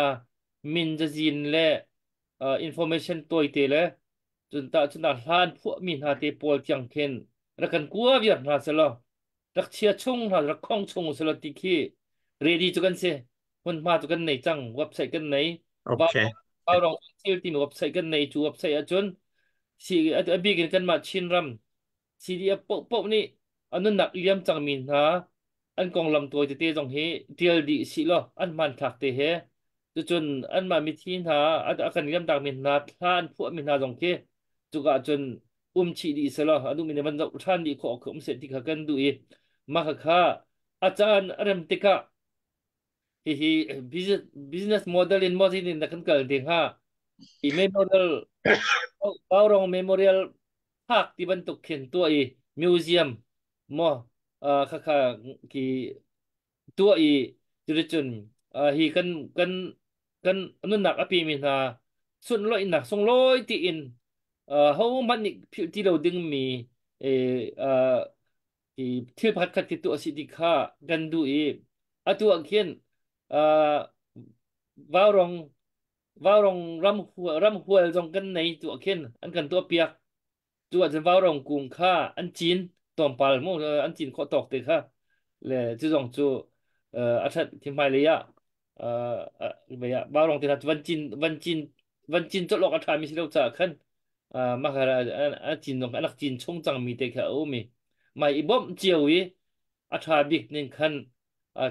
min cazin le information tawite le cun tah cun hlan phuahmi hna te pawl tiang khin rak kan kua viar hna selaw rak chia chung hna rak khong chung selaw ti khi ready cu kan si hmunhma cu kan nei cang website kan nei Okay. Vaurong thil timi website kan nei cu website ahcun si a bik in kanmah Chinram CDF paohpaoh nih a nunnak liam cangmi hna an konglam tawi tete zong hi ṭial dih sih law an hmanthlak te he cucun anmah mithi hna a kan liamtakmi hna thla an phuahmi hna zong khi cuka cun um chih dih selaw a duhmi nih van zoh ṭhan dih khawh khi um seh ti kha kan duh i mah khakha a caan a rem tikah hihi business model in maw zeitin dah kan kal te hnga i memorial Paurong Memorial Park ti bantuk khin tuah i museum maw khakha ki tuah i cuticun hi kan kan kan nunnak a pemi hna sunlawihnak sunglawi tiin ho hmanh nih philh ti lo dingmi i thil pakhat khat khi tuah a si ti kha kan duh i atu ah khin vaurong vaurong ram ram hual zong kan nei tu ah khin an kan tuah piak cu ah cun vaurong kung kha an cin tlawmpal mu an cin khawh tawk te kha le cu zong cu a that thi hmailei ah vaurong te hna cu van cin van cin van cin colh awk a ṭha mi si lo caah khan mah kha a cin zong an rak cin chung cangmi te kha a um i mah i bawmh cio i a ṭha bik ning khan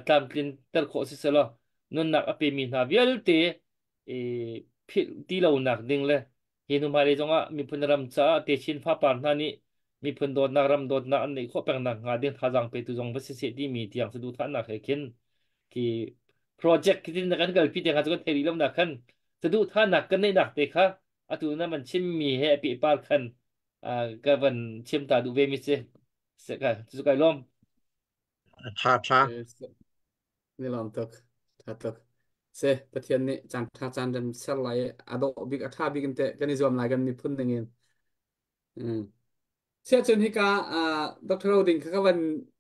tlamtlin ter khawh si selaw nunnak a pemi hna vialte i philh ti lonak ding le hi hnu hmailei zongah miphun ram caah techin fapar hna nih miphun dawtnak ram dawtnak an neih khawh pengnak hnga ding thazaang petu zong va si seh timi tiang saduhthahnak he khin khi project khi tin kan kalpi te kha cu kan thei rih lo nak khan saduhthahnak kan neihnak te kha atu na man chimmi he a pehpar khan ka van chim ta duh ve mi si se ka cu kai lawm. Tha tha. Ni lawm tuk. Tha tuk. Se Pathian nih caan tha caan rem ser lai a dawh bik a tha bik in te kan i zuam lai kan miphun ning in. Siahcun hika Dr. Roding kha ka van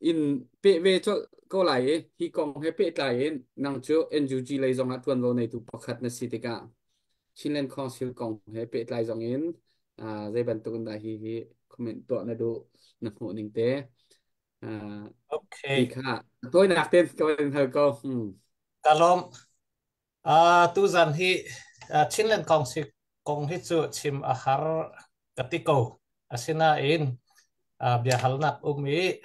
in peh ve colh ko lai i hi kong he pehtlai in nang cu NUG lei zongah ṭuanvo neitu pakhat na si tikah Chinland Council kong he pehtlai zong in zei bantuk in dah hi hi comment tuah na duh na hmuh ning te Okay. ti kha tawinak tein ka van hal ko. Ka lawm. Tuzan hi Chinland Council Kong hi cu chim a har ka ti ko. Asinain biahalnak um i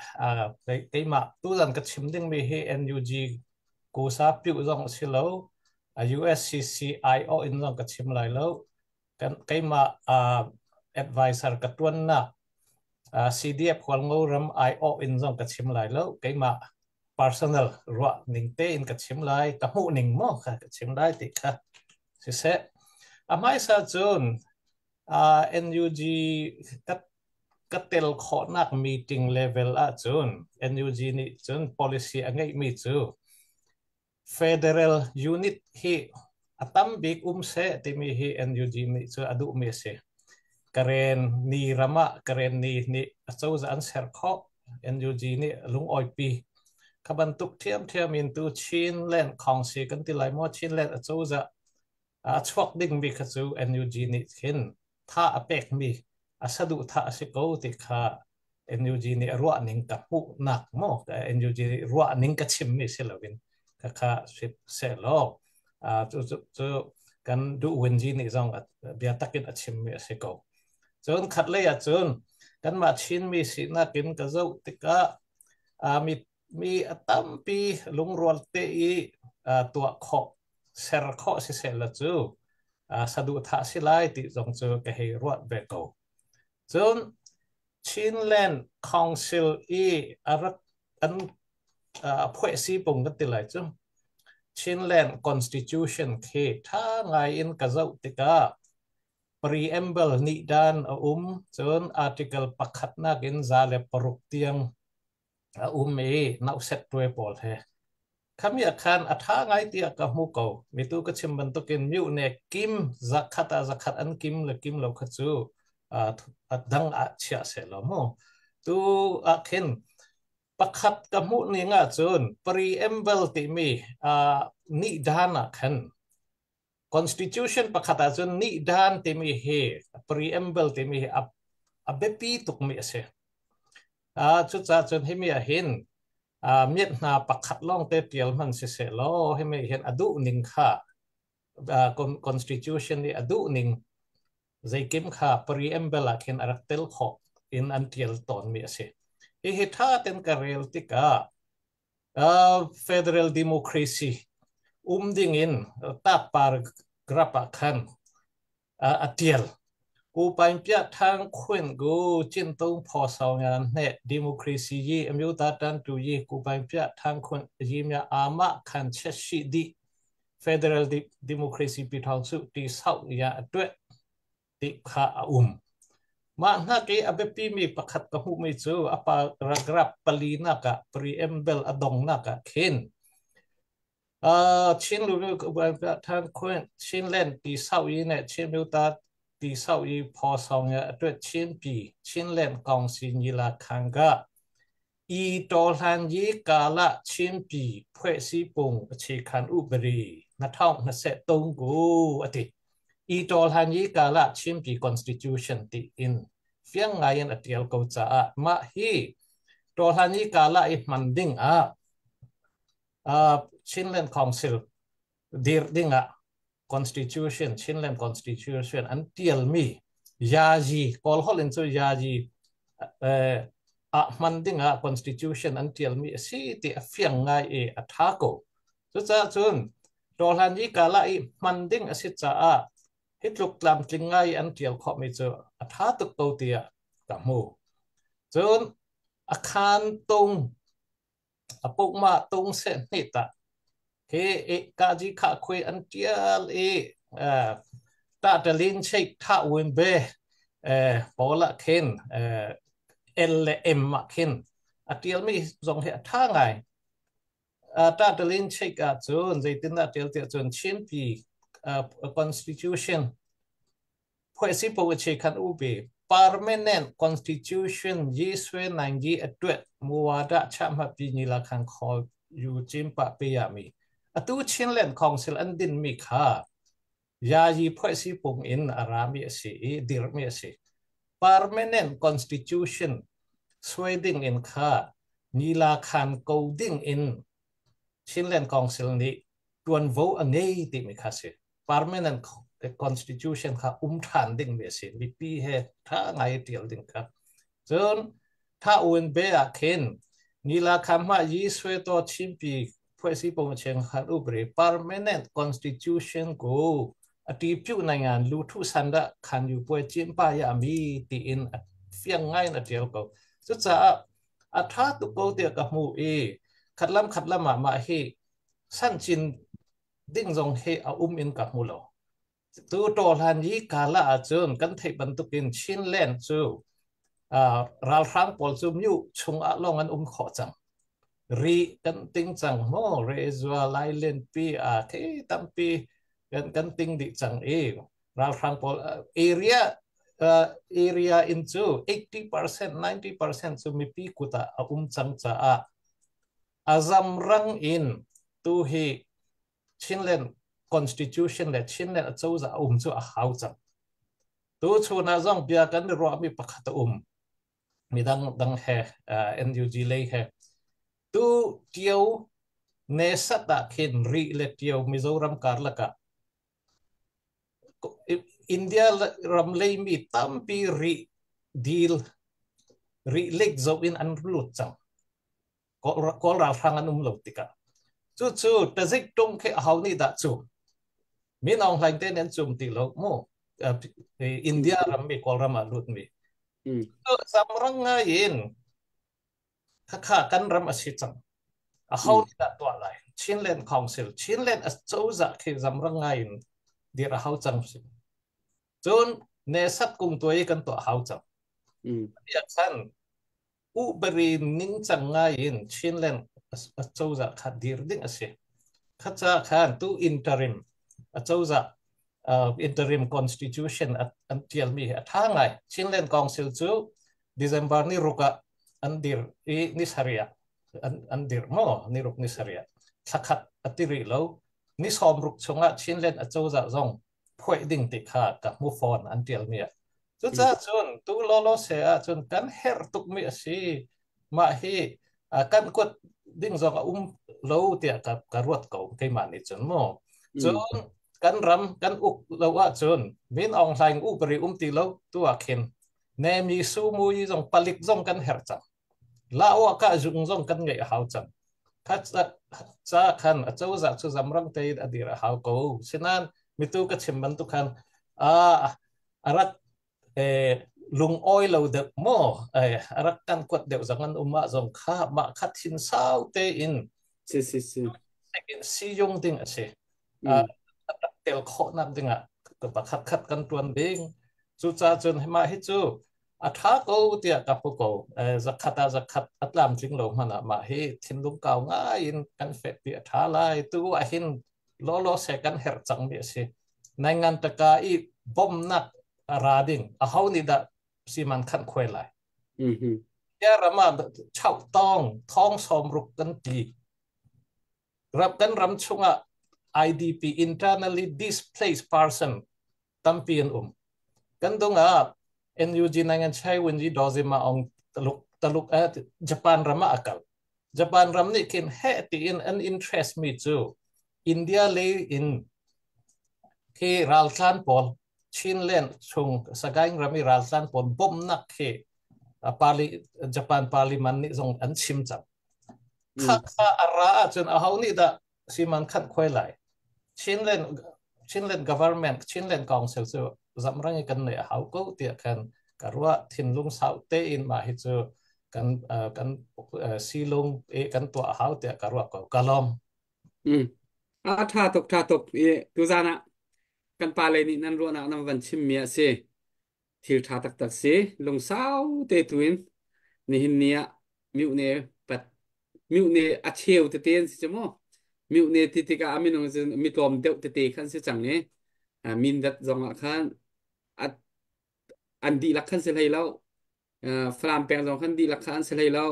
keimah tuzan ka chim dingmi hi NUG kusa piu zong a si lo, USCCIO in zong ka chim lai lo. Kan keimah advisor ka tuannak CDF Hualngo ram IO in zong ka chim lai lo. Keimah personal ruah ning tein ka chim lai, ka hmuh ning maw kha ka chim lai ti kha siseh. A hmaisa cun NUG ka tel khawhnak meeting level ahcun NUG nih cun policy a ngeihmi cu federal unit hi a tam bik um seh timi hi NUG nih cu a duhmi a si. Karen ni ram ah Karen ni nih a cozah an ser khawh NUG nih lungawipi kha bantuk ṭhiamṭhiam in tu Chinland Council kan ti lai maw Chinland a cozah a chuak dingmi kha cu NUG nih khin tha a pekmi a saduhthah a si ko ti kha NUG nih a ruah ning ka hmuhnak maw NUG nih ruah ning ka chimmi si loin ka kha seh law cu cu kan duh Wenji nih zong bia takin a chimmi a si ko. Cun khat lei ah cun kanmah Chinmi sinak in ka zoh tikah mi mi a tampi lungrual te i tuah khawh ser khawh siseh la cu saduhthah si lai ti zong cu ka hei ruat ve ko. Cun Chinland Council i a rak an phuaisi pung kan ti lai cu Chinland Constitution khi tha ngai in ka zoh tikah preamble nih dan a um cun article pakhatnak in 106 tiang a um i nauset tuai pawl he khami ah khan a tha ngai tiah ka hmu ko mi tu ka chim bantukin myu ne kim zakhat ah zakhat an kim le kim lo kha cu a dang ah chia se lo mu tu ah khin pakhat ka hmuh ning ah cun preamble timi ni dan ah khan constitution pakhat ah cun ni dan timi hi preamble timi hi a biapi tukmi a si. Cucaah cun himi ah hin miat hna pakhat lawng te tial hman si seh law himi hin a duh ning kha constitution nih a duh ning zeikim kha preamble ah khin a rak tel khawh in an tial tawnmi a si. Hihi tha ten ka rel tikah federal democracy um ding in tak paragraph ah khan a tial. Ku pain pia thang khuen gu chin tung pho sao ngan ne democracy yi amyuta tan tu yi ku pain pia thang khuen yi mya ama khan che shi di federal democracy pi thong su ti sau ya atwe ti kha a um. Mah hnak i a biapimi pakhat ka hmuhmi cu a paragraph palinak ah preamble a dongnak ah khin Chin Chinland ti sau i ne Chin Myuta ti sau i phaw sau nge atuet Chin pi Chinland kong si ni la khang ga i to hlan yi ka la Chin pi phwe si pung chi khan u beri na thong na se tung gu ati i to hlan yi ka la Chin pi constitution ti in fiang ngai in atial ko caah mah hi to hlan yi ka la i hman ding a Chinland Council dir ding ah constitution Chinland constitution an tialmi yazi kawl holh in cu yazi ah hman ding ah constitution an tialmi a si ti a fiang ngai i a tha ko. Cucaah cun tawhlan i kala i hman ding a si caah hi tluk tlamtling ngai an tial khawhmi cu a tha tuk ko tiah ka hmu. Cun a khan tung a pukma tung se hni ta he e ka ji kha khui an tial i ta talin cheik tha win be pola khin L le M ma khin a tial mi zong hi a tha ngai. Ta talin cheik ah cun zeitin dah tial tiah cun Chin pi constitution Phuaisi poache khan upi permanent constitution yi swe nang yi atwet muwada chahma pi ni la khan kho yu chim pa pe ya mi atu Chinland Council an din mi kha ya yi phuaisi pung in arami asi i dirmi asi permanent constitution swe ding in kha nila khan ko ding in Chinland Council nih tuanvo a ngei ti mi kha si permanent Constitution kha um ṭhan ding mi a si. Mipi he ṭha ngai ṭial ding kha. Cun tha un be ah khin nila kham ma yi swe to chimpi phuai si pong cheng khan upri permanent constitution ko ati pyu nai ngan lu thu san da khan yu puai chin pa ya mi ti in fiang ngai na tial ko. Cu caah a tha tu ko te ka hmu i khatlam khatlam ah ma hi san chin ding zong hi a um in ka hmu lo. Tu to hlan yi kala ahcun kan theih bantukin Chinland cu ralhrang pawl cu myu chung ah lawng an um khawh cang. Ri kan ting cang maw Rezua Lailen pi a the tampi kan ting dih cang i ralhrang pawl area area in cu 80% 90% cu mipi kut ah a um cang caah azam rang in tu hi Chinland Constitution le Chinland acozah a um cu a hau cang. Tu chun ah zong bia kan i ruahmi pakhat a um. Midang dang he NUG lei he. Tu Tio ne sat ah khin ri le Tio Mizoram karlak ah India ram lei mi tampi ri deal ri lek zo in an lut cang. Kawl ralhrang an um lo tikah cucu tazik tung khi a ho nih dah cum Min Aung Hlaing te nan cum ti lo mu India ram mi Kawlram ah lut mi zamrang ngai in khakha kan ram a si cang a ho nih dah tuah lai Chinland Council Chinland a cozah khi zamrang ngai in dir a hau cang si cun ne sat kung tuai kan tuah hau cang ya khan Ubari ningcang ngai in Chinland acozah kha dir ding a si. Khaca khan tu interim acozah interim constitution an tialmi hi a tha ngai. Chinland Council cu December ni ruk ah an dir i ni sarih ah an dir maw ni ruk ni sarih ah thlakhat a ti rih lo. Ni sawm ruk chungah Chinland acozah zong phuaih ding ti kha ka hmu fawn an tialmi ah. Cucaah cun tu lawlaw se ahcun kan herh tukmi a si. Mah hi kan kuat ding zong a um lo tiah ka ruat ko keimah nih cun mu. Cun kan ram kan uk lo ahcun Min Aung Hlaing u pari um ti lo tu ah khin ne mi su mui zong palik zong kan herh cang. La wa ka zung zong kan ngeih a hau cang. Kha ca khan a cozah cu zamrang tein a dir a hau ko. Sinan mitu ka chim bantuk khan a a rak lung awi lo deuh maw a rak kan kuat deuh zong an um ah zong kha mah kha thin sau tein si si si siyung ding a si. Tel khawhnak dingah pakhat khat kan tuan ding. Cucaah cun mah hi cu a ṭha ko tiah ka hmu ko. Zakhat ah zakhat a tlamtling lo hmanh ah mah hi thinlung kau ngai in kan fehpi a ṭha lai. Tu ah hin lawlaw se kan herh cangmi a si. Nai ngan taka i bawmhnak a ra ding aho nih dah siman khanh khuai lai. Ya ram ah chau tong thong sawm ruk kan ti. Rap kan ram chungah IDP internally displaced person tampi an um. Kan dong ah NUG nangan chai win ji dozima ong taluk taluk eh Japan ram ah akal. Japan ram nih khin he tiin an interest mi cu India lei in khi raltlan pawl Chinland chung Sagaing ram i raltlan pawl bawmhnak khi parli Japan parliament nih zong an chim cang. Kha kha a ra ahcun aho nih dah siman khat khuai lai. Chinland Chinland government Chinland Council cu zamrang i kan nei a hau ko tiah khan ka ruah thinlung sau tein mah hi cu kan kan silung i kan tuah a hau tiah ka ruah ko ka lawm. A tha tuk tha tuk i tuzan ah kan pa le nih nan ruahnak nan van chim mi a si. Thil ṭha taktak si. Lungsau te tuin nihin ni ah mihne pat mihne a cheu tete an si cu mu. Mihne ti tikah a minung cu mi tlawm deuh tete khan si cang i mindat zong ah khan an dihlak khan si hlei lo. Falam peng zong khan dihlak kha an si hlei lo.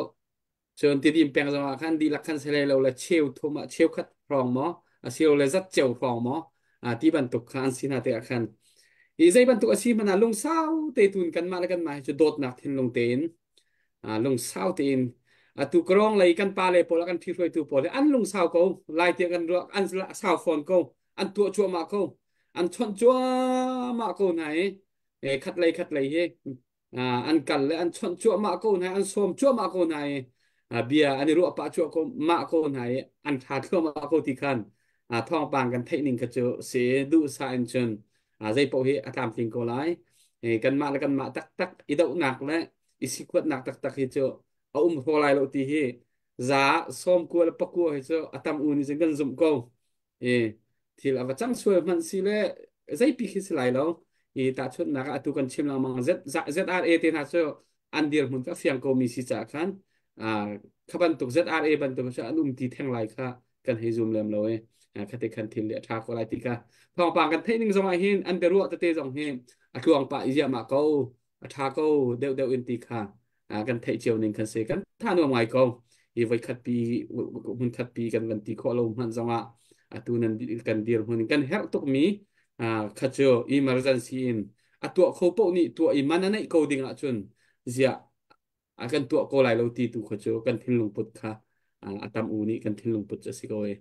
Cun Tidim peng zong ah khan dihlak khan si hlei lo le cheu thum ah cheukhat hrawng maw asilole zatceo hrawng maw ti bantuk kha an si hna tikah khan i zei bantuk a si hmanh ah lungsau te tun kanmah le kanmah hi cu dawtnak thinlung tein lungsau tein atu karong lei kan pa le pawl kan ṭhihruaitu pawl hi an lungsau ko lai tiah kan ruah an sau fawn ko an tuah cuahmah ko. An chawnh cuahmah ko hna i khat lei khat lei hi an kal le an chawnh cuahmah ko hna, an sawm cuahmah ko hna i bia an i ruah pah cuah ko mah ko hna i an tha thluahmah ko ti khan thawngpang kan theih ning kha cu si. Duhsah in cun zei paoh hi a tlamtling ko lai. Kanmah le kanmah taktak i dohnak le i sikuatnak taktak hi cu a um hraw lai lo ti hi za 90 le 90 hi cu a tam u nih cun kan zumh ko. I thil a va cang sual hmanh si le zeipi khi si lai lo. I tahchunhnak ah atu kan chim lengmang ZRA te hna cu an dirhmun ka fiang ko mi si caah khan kha bantuk ZRA bantuk cu an um ti theng lai kha kan hei zum lem lo i khate khan thil le a ṭha ko lai ti kha thawngpang kan theih ning zong ah hin an biaruah tete zong hi a tluang pah i ziahmah ko, a ṭha ko deuh deuh in ti kha kan theih cio ning kan si. Kan tha nuam ngai ko i voi khat pi hmun khat pi kan van ti khawh lo hmanh zong ah atu nan kan dir hmun kan herh tuk mi kha cu emergency in a tuah kho poh nih tuah i man a neih ko ding ahcun ziah a kan tuah ko lai lo ti tu kha cu kan thinlung put kha a tam u nih kan thinlung put cu a si ko i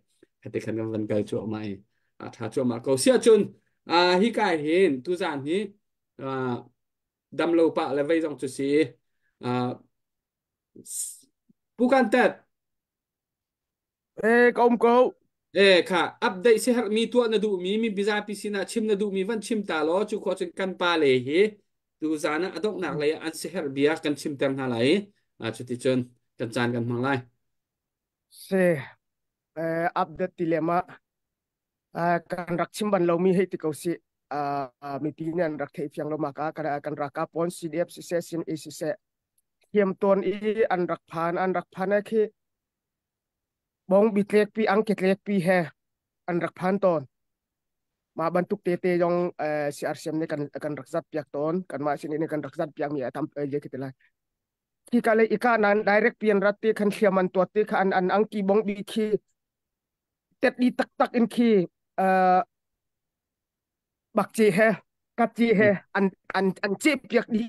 hati khan kan van kal cuahmah i a ṭha cuahmah ko. Siah cun hi kai hin tuzaan hi dam lo pah le vei zong cu si pu kan tet. Eh, ka um ko. Eh kha update si herh mi tuah na duh mi mi bizapi sinah chim na duh mi van chim ta law, cu khawh cun kan pa le hi tu zan ah a donghnak lei ah an si herh bia kan chim ter hna lai i cuti cun kan caan kan hmang lai. Se eh, update ti le ma kan rak chim ban lomi hei ti ko si. Mipi nih an rak theih fiang lo ma ka kan ralkap pawn CDF siseh sin A siseh thiam tawn i an rak phan, an rak phan khi bong bi tlek pi ang ke tlek pi he an rak phan tawn. Mah bantuk tete yong CRCM nih kan kan rak zat piak tawn. Kanmah sin in kan rak zat piak mi a tam je khi ti lai. Khi ka le ika nan direct pian rat te khan hliam an tuat te kha an an angki bong bi khi tet di taktak in khi bak ce he kat ce he an an an ce piak di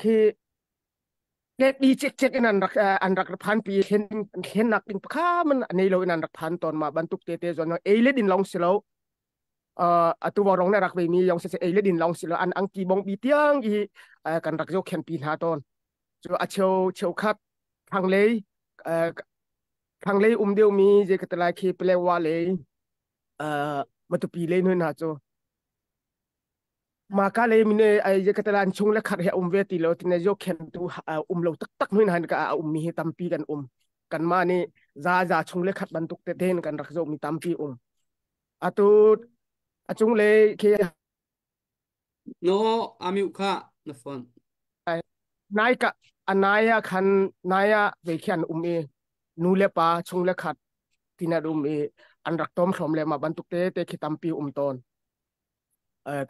khi tet di cek cek in an rak an rak phan pi thlen thlen nak ding pakha man nei lo in an rak phan ton. Ma bantuk te te zon ei le din long silo atu rong na rak ve mi yong se se ei le din long silo an angki bong bi tiang i kan rak zo khen pi hna ton chu a cheu cheu khat thang lei thang lei um deu mi je ka talai khi pele wa lei matupi lei nu na chu ma ka lei mine ai je ka talan chung le khat he um ve ti lo tin yo khen tu um lo tak tak nu han ka um mi hi tampi kan um. Kan ma ni za za chung le khat bantuk te den kan rak zo mi tampi um atu achung le khi. No amiu kha na phone. Nai ka anaya khan naya ve khian um i nu le pa chung le khat tina um i an rak tom thlom le ma bantuk te te khi tampi um ton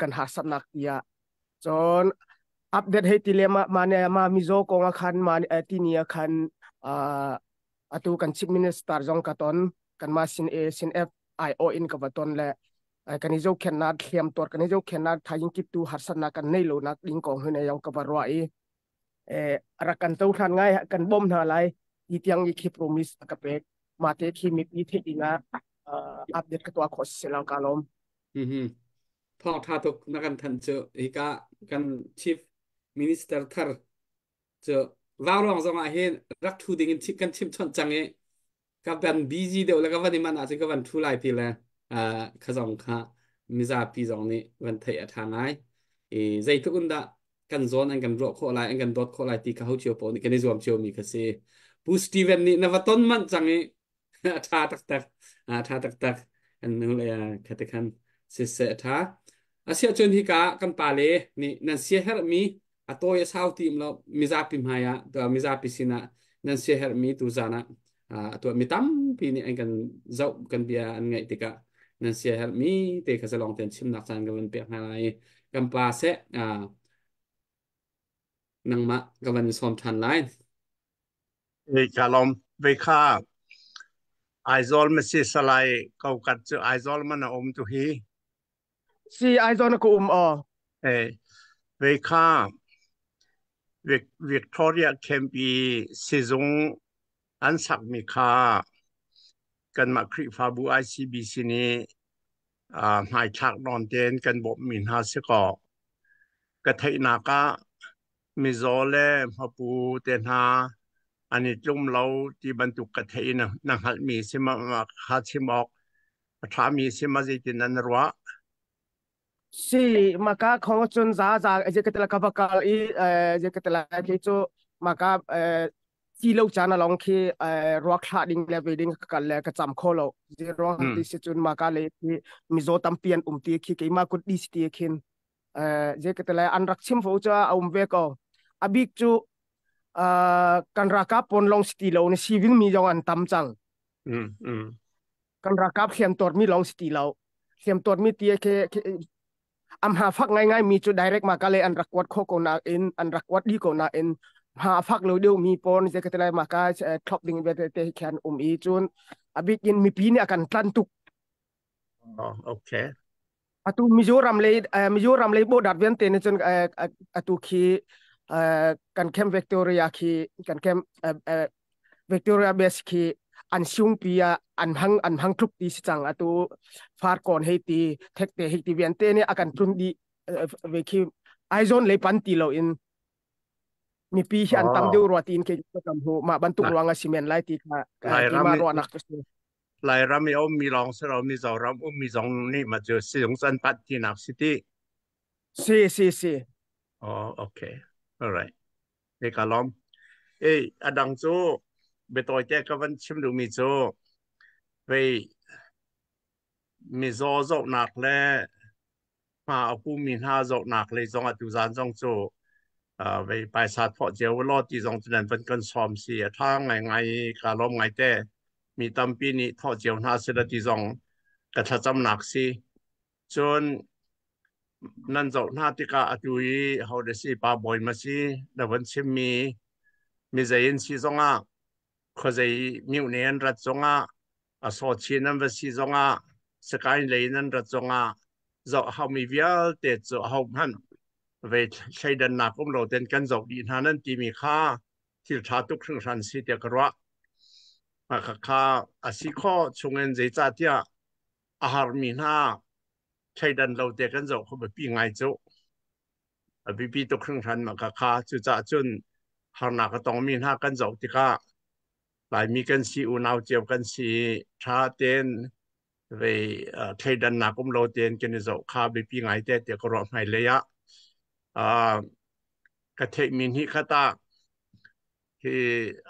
kan harsat nak tia. Chon update hei ti le ma ma ne ma mizo kong a khan ma ti ni a khan atu kan chief minister zong ka ton kan ma sin A sin F I O in ka va ton le kan i zo khen na thiam tor kan i zo khen na thaing kip tu harsat na kan nei lo nak ding kong hu ne yong ka va ro i rak kan to than ngai kan bom hna lai ti tiang i khi promise ka pek ma te khi mi pi the dinga update ka tua kho se lang ka lom. Thawng tha tuk na kan than cu. Hika kan chief minister thar cu Vaurawng zong ah hin rak thu ding in kan chim chawnh cang i ka van busy deuh le ka van i man ahcun ka van thu lai ti le kha zong kha mizapi zong nih van theih a ṭha ngai i zeitluk in dah kan zawn an kan ruah khawh lai, an kan dawt khawh lai ti kha ho cio paoh nih kan i zuam cio mi kha si. Pu Steven nih na va ton manh cang i a ṭha taktak, a ṭha taktak. An nu le kha te khan siseh a ṭha. Asiah cun hika kan pale nih nan siaherhmi a tawi a sau ti um lo, mizapi hmai ah mizapi sinah nan siaherhmi tu zan ah a tuah mi tampi nih an kan zoh, kan bia an ngaih tikah nan siaherhmi te kha zalong tein chimnak caan ka van pek hna lai. Kan pa seh nangmah ka van sawm ṭhan lai. Ei ka lawm ve kha. Aizawl masi salai ko kat cu Aizawl man a um tu hi. Si Aizawl na ko um aw. Eh ve kha Victoria Camp i sizung an sakmi kha kanmah Khrihfabu ICBC nih. Hmaithlak nawn tein kan bawmhmi hna si kaw ka theihnak ah mizaw le hmapu te hna an i tlum lo ti bantuk ka theih i na hngalhmi si ma kha chim awk a ṭhami si ma zeitin nan ruah? Si maka khong cun za za je ka tela ka va kal i je ka tela khi cu maka ti lo caan along khi ruak thlah ding le ve ding ka kal le ka cam kho lo je ruang ti si cun maka le khi mizaw tampi an um ti khi keimah kut di si ti khin je ka tela an rak chim fo chu a um ve ko abik cu kan rakap pon long si ti lo ni civil mi zong an tam cang. Kan rakap hliam tuar mi long si ti lo, hliam tuar mi ti ke am ha fak ngai ngai mi cu direct ma ka le an rak kuat kho ko na in an rak kuat di ko na in ha fak lo deuh mi pon je ka te ma ka thlop ding ve te khan um i cun abik in mipi nih a kan tlan tuk. Oh, okay. Atu Mizoram le Mizoram le bo dat vian te ne cun atu khi kan camp Victoria khi kan camp Victoria Base khi an sung pi ah an hang tluk ti si cang. Atu far kon hei ti thek te hei ti vian te ne akan tlun di ve khi Aizon le pan ti lo in mipi hi an tam deuh rua tin ke kam hu ma bantuk ruang a simen lai ti kha Lairam ma ruahnak cu si. Lairam i ummi lawng si lo, Mizoram ummi zong nih ma cu sizung can pat tinak si ti. Si si si. Oh, okay. All right. E ka lawm. E adang cu biatawi te ka van chim duhmi cu vei mizaw zohnak le hma a pumi hna zohnak lei zong ah tuzan zong cu vei paisa thawh cio law ti zong cu nan van kan sawm si a ṭha ngaingai i ka lawm ngai te. Mi tampi nih thawh cio hna sila ti zong ka thlacamnak si. Cun nan zoh hna tikah atu i ho de si pa bawi ma si na van chimmi mi zei in si zongah khuazei mihne an rat zongah a sawchin an va si zongah sakain lei in an rat zongah zoh haumi vialte cu ahohmanh ve thleidannak um lo ten kan zoh dih hna nan timi kha thil ṭha tuk hringhran si tiah ka ruah. Khakha a si khawh chungin zeicahtiah a harmi hna thleidan lo te kan zoh kho biapi ngai cu. A biapi tuk hringhran mah khakha. Cucaah cun harnak a tongmi hna kan zoh tikah Laimi kan si, unau cio kan si, ṭha tein vei thleidannak um lo tein kan i zoh kha biapi ngai te tiah ka ruah. Hmailei ah ka theihmi hnih khat ah hi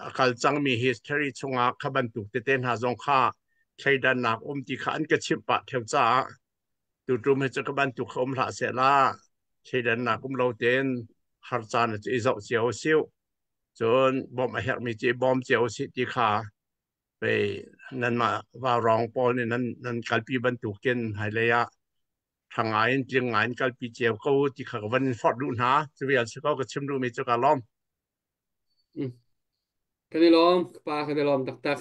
a kal cangmi history chungah kha bantuk tete hna zong kha thleidannak um ti kha an ka chimh pah theo caah tutum hi cu ka bantuk kha um hlah seh la, thleidannak um lo tein har caan cu i zoh cio siu cun bawmh a herhmi cu i bawm cio usih ti kha pei nanmah vaurawng pawl nih nan nan kalpi bantukin hmailei ah ṭha ngai in tling ngai in kalpi cio ko ti kha ka van in forh duh hna. Cu vial si ko ka chim duhmi cu. Ka lawm. Kan i lawm, ka pa, kan i lawm taktak.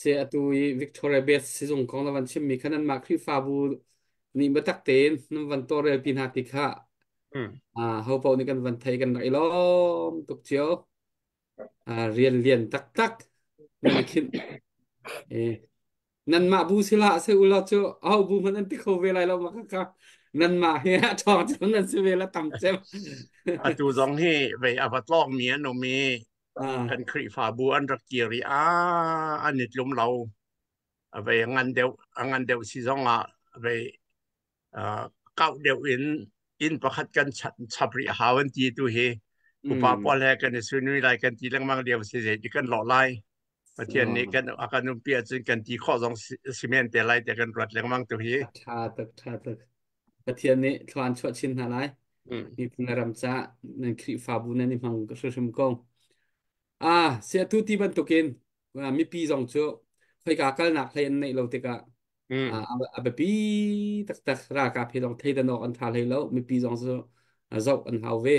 Se atu i Victoria Base sizung kong na van chimmi kha nanmah Khrihfabu nih biatak tein nan van tawlrel pi hna ti kha ho paoh nih kan van thei, kan rak i lawm tuk cio. Rian lian taktak nan i khinh. Eh, nanmah bu sila se ulaw cu aho bu hmanh an ti kho ve lai lo ma kha nanmah hi a ṭhawng cu nan si ve la tam cem. Atu zong hi vei a va tlawkmi an um i kan Khrihfabu an rak kir i a an i tlum lo. Vei a ngan deuh si zong ah vei kauh deuh in inn pakhat kan chap rih hau an ti. Tu hi upa pawl he kan i sunui lai kan ti lengmang lio si, zei ti kan lawh lai. Pathian nih kan a kan umpi ahcun kan ti khawh zong simen te lai te kan ruat lengmang tu hi. Tha tuk, tha tuk. Pathian nih thluan chuah chin hna lai. Miphun le ram ca nan Khrihfabu nan i hmang hrimhrim ko. Ah, sia tu ti bantukin mipi zong cu khoika kalnak hlei an neih lo tikah a biapi taktak. Ralkap hi zong theidan awk an tha hlei lo, mipi zong cu zoh an hau ve.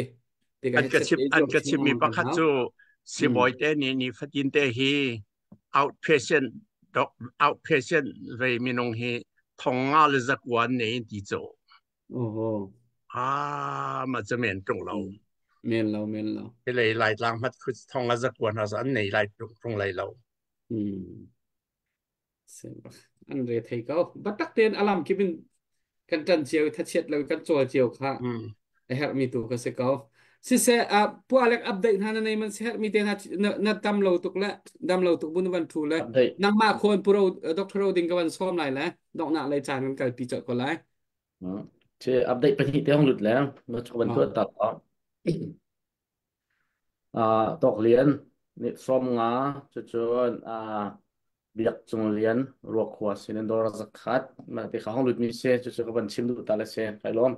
An ka chim an ka chimmi pakhat cu sibawi te nih ni fatin te hi outpatient doc outpatient vei minung hi thong nga le zakua ne in ti cho. Oh. Ah, ma cha men tung lo. Men lo, men lo. Lei lai tlang mat khu thong nga zakua na an nei lai tung lai lo. An re thei ko. Batak tein alam kip in kan ṭan cio i thachiat lo kan cawl cio kha a herhmi tu ka si ko. Siseh, pualek update hna na nei man si herhmi te hna na dam lo tuk le dam lo tuk bu na van thu le Update. nangmah khawn puro Dr. Roding ka van sawm lai le donghnak lei caan kan kalpi colh ko lai. Che update pahnih te hong lut le na chu ban tu ta Tawk Lian nih 50 cucun Biak Cung Lian Ruakhua sin in dawr zakhat mah ti kha hong lut mi si cucu ka van chim duh ta le si kai lawm.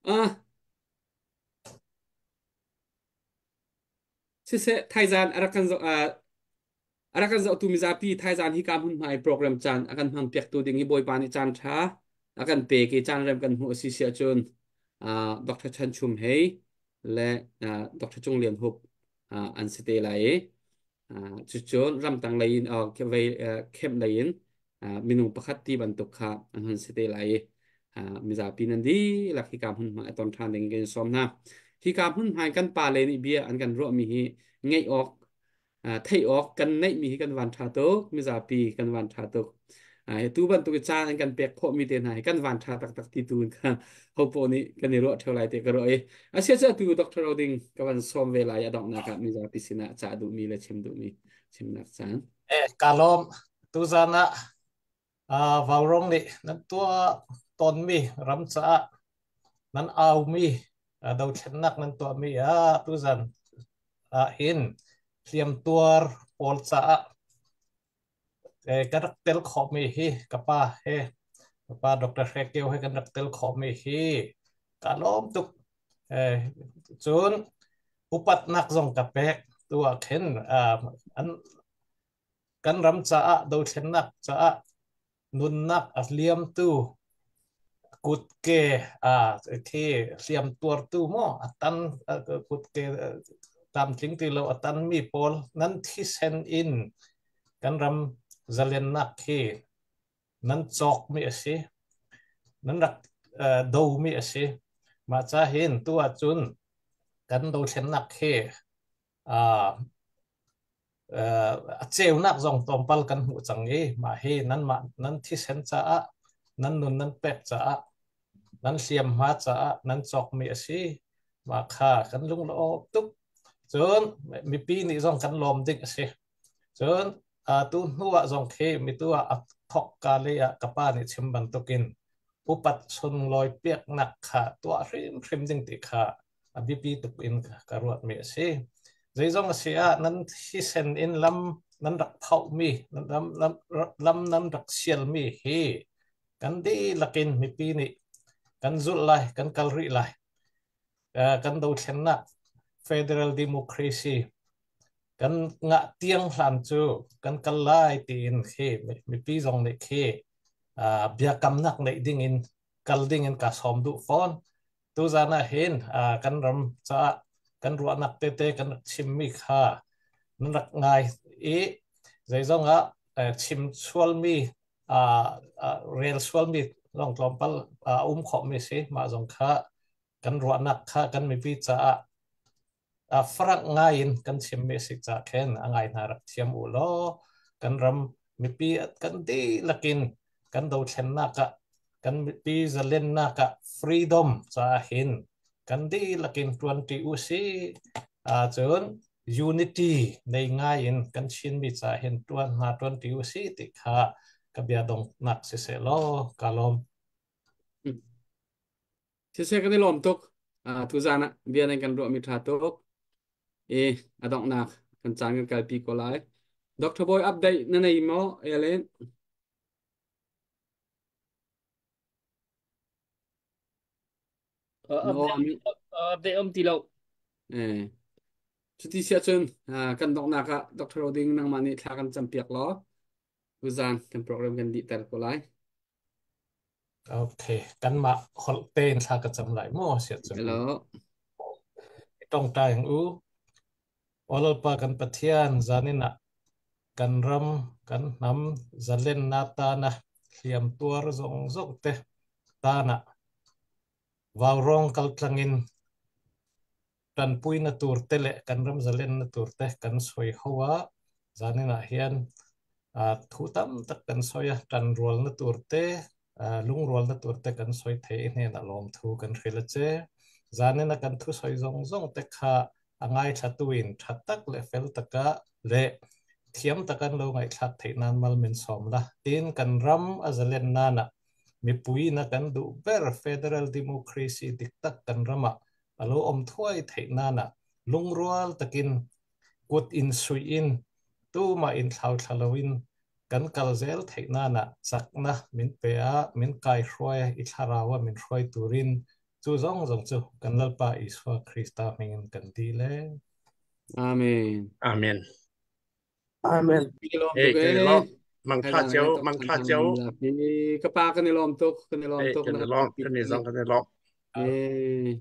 Ah, siseh thaizan a rak kan zoh a rak kan zohtu mizapi thaizan hi ka hmun hmai program caan a kan hmang piaktu ding hi Bawipa nih caan ṭha a kan pek i caan rem kan hmuh a si si ahcun Dr. Chan Chum Hei le Dr. Cung Lian Hup an si te lai i cucun ramtang lei in camp lei in minung pakhat ti bantuk kha an hun si te lai i mizapi nan dihlak hika hmunhma a ton ṭhan ding kan sawm hna. Hika hmunhma in kan pale nih bia an kan ruahmi hi ngaih awk theih awk kan neihmi hi kan van ṭha tuk mizapi kan van ṭha tuk tu bantuk i caan an kan pek khawhmi te hna hi kan van ṭha taktak ti tu in kha hopo nih kan i ruah ṭheo lai te ka ruah i asia cu atu Dr. Roding ka van sawm ve lai a donghnak ah mizapi sinah cah duhmi le chim duhmi chimnak caan. Ka lawm tuzan ah Vaurong nih nan tuah tawnmi ram caah nan aumi dothlennak nan tuahmi ah tuzan ah hin hliamtuar pawl caah ka rak tel khawhmi hi ka pa he ka pa Dr. Hre Kio he kan rak tel khawhmi hi ka lawm tuk. Cun upatnak zong ka pek tu ah khin an kan ram caah dothlennak caah nunnak a liamtu kutke a khi hliam tuartu maw a tan kutke tlamtling ti lo a tan mi pawl nan thisen in kan ram zalennak khi nan cawk mi a si nan rak do mi a si mah ca hin tu ahcun kan dothlennak khi a ceunak zong tlawmpal kan hmuh cang i mah hi nanmah nan thisen caah nan nun nan pek caah nan hliamhma caah nan cawkmi a si mah kha kan lunglawm tuk cun mipi nih zong kan lawm ding a si cun tu hnu ah zong khi mitu ah a thok ka le ah ka pa nih chim bantukin upat sunglawi piaknak kha tuah hrimhrim ding ti kha a biapi tuk in ka ruatmi a si. Zeizong a si ah nan thisen in lam nan rak phauhmi, lam nan rak sialmi hi kan dihlak in mipi nih kan zulh lai, kan kal rih lai. Kan dothlennak federal democracy kan ngah tiang hlan cu kan kal lai tiin khi mipi zong nih khi biakamnak neih ding in kal ding in ka sawm duh fawn. Tuzan ah hin kan ram caah kan ruahnak tete kan rak chimmi kha nan rak ngai i zeizong ah chim sualmi rel sualmi zong tlawmpal a um khawhmi si mah zong kha kan ruahnak kha kan mipi caah frank ngai in kan chimmi si ca khin a ngai hna rak thiam u law kan ram mipi kan dihlak in kan dothlennak ah kan mipi zalennak ah freedom caah hin kan dihlak in ṭuanṭi u si cun unity nei ngai in kan Chinmi caah hin ṭuan hna ṭuanṭi u si ti kha ka bia donghnak siseh law ka lawm. Siseh kan i lawm tuk. Tuzan ah bia nan kan ruahmi ṭha tuk. I a donghnak kan caan kan kalpi ko lai. Dr. Boy update na nei maw, Ellen? No, Update um ti lo. Eh. Cuti siah cun kan donghnak ah Dr. Roding nangmah nih thla kan campiak law tuzan kan program kan dihter ko lai. Okay, kanmah holh tein thla ka cam lai maw siah cun. Hello. Tongtai u. Awlalpa kan Pathian zanin ah kan ram kan hnam zalen na ta na hliam tuar zong zong te ta na vaurawng kaltlang in Tanpuina tur te le kan ram zalenna tur te kan sawi ho a, zaninah hian thu tam tak kan sawi a, tanrualna tur te, lungrualna tur te kan sawi thei i hnenah lawmthu kan hrilh a che. Zanina kan thusawi zawng zawng te kha a ngaithlatuin tha tak leh fel taka leh thiam taka an lo ngaihthlak theih nan mal min sawm la. Tin, kan ram a zalen nana mipuiina kan duh ber Federal Democracy dik tak kan ramah a lo awm thuai theih nana lungrual takin kut insuih in tumah inthlau thla loin kan kal zel theih nana chakna min pe a, min kaihruai a, i thlarau a min hruai turin chu zawng zawng chu kan Lalpa Isua Krista hmingin kan dil e. Amen. Amen. Amen. Kan i lawm Hey, tuk kan i ee. lawm. Mang Hai tha zan cio, kan tok mang than tha than cio. mi zapi. Ka pa kan i lawm tuk, kan i lawm Hey, tuk kan na i lawm, kan kan i zong kan i lawm. Eh.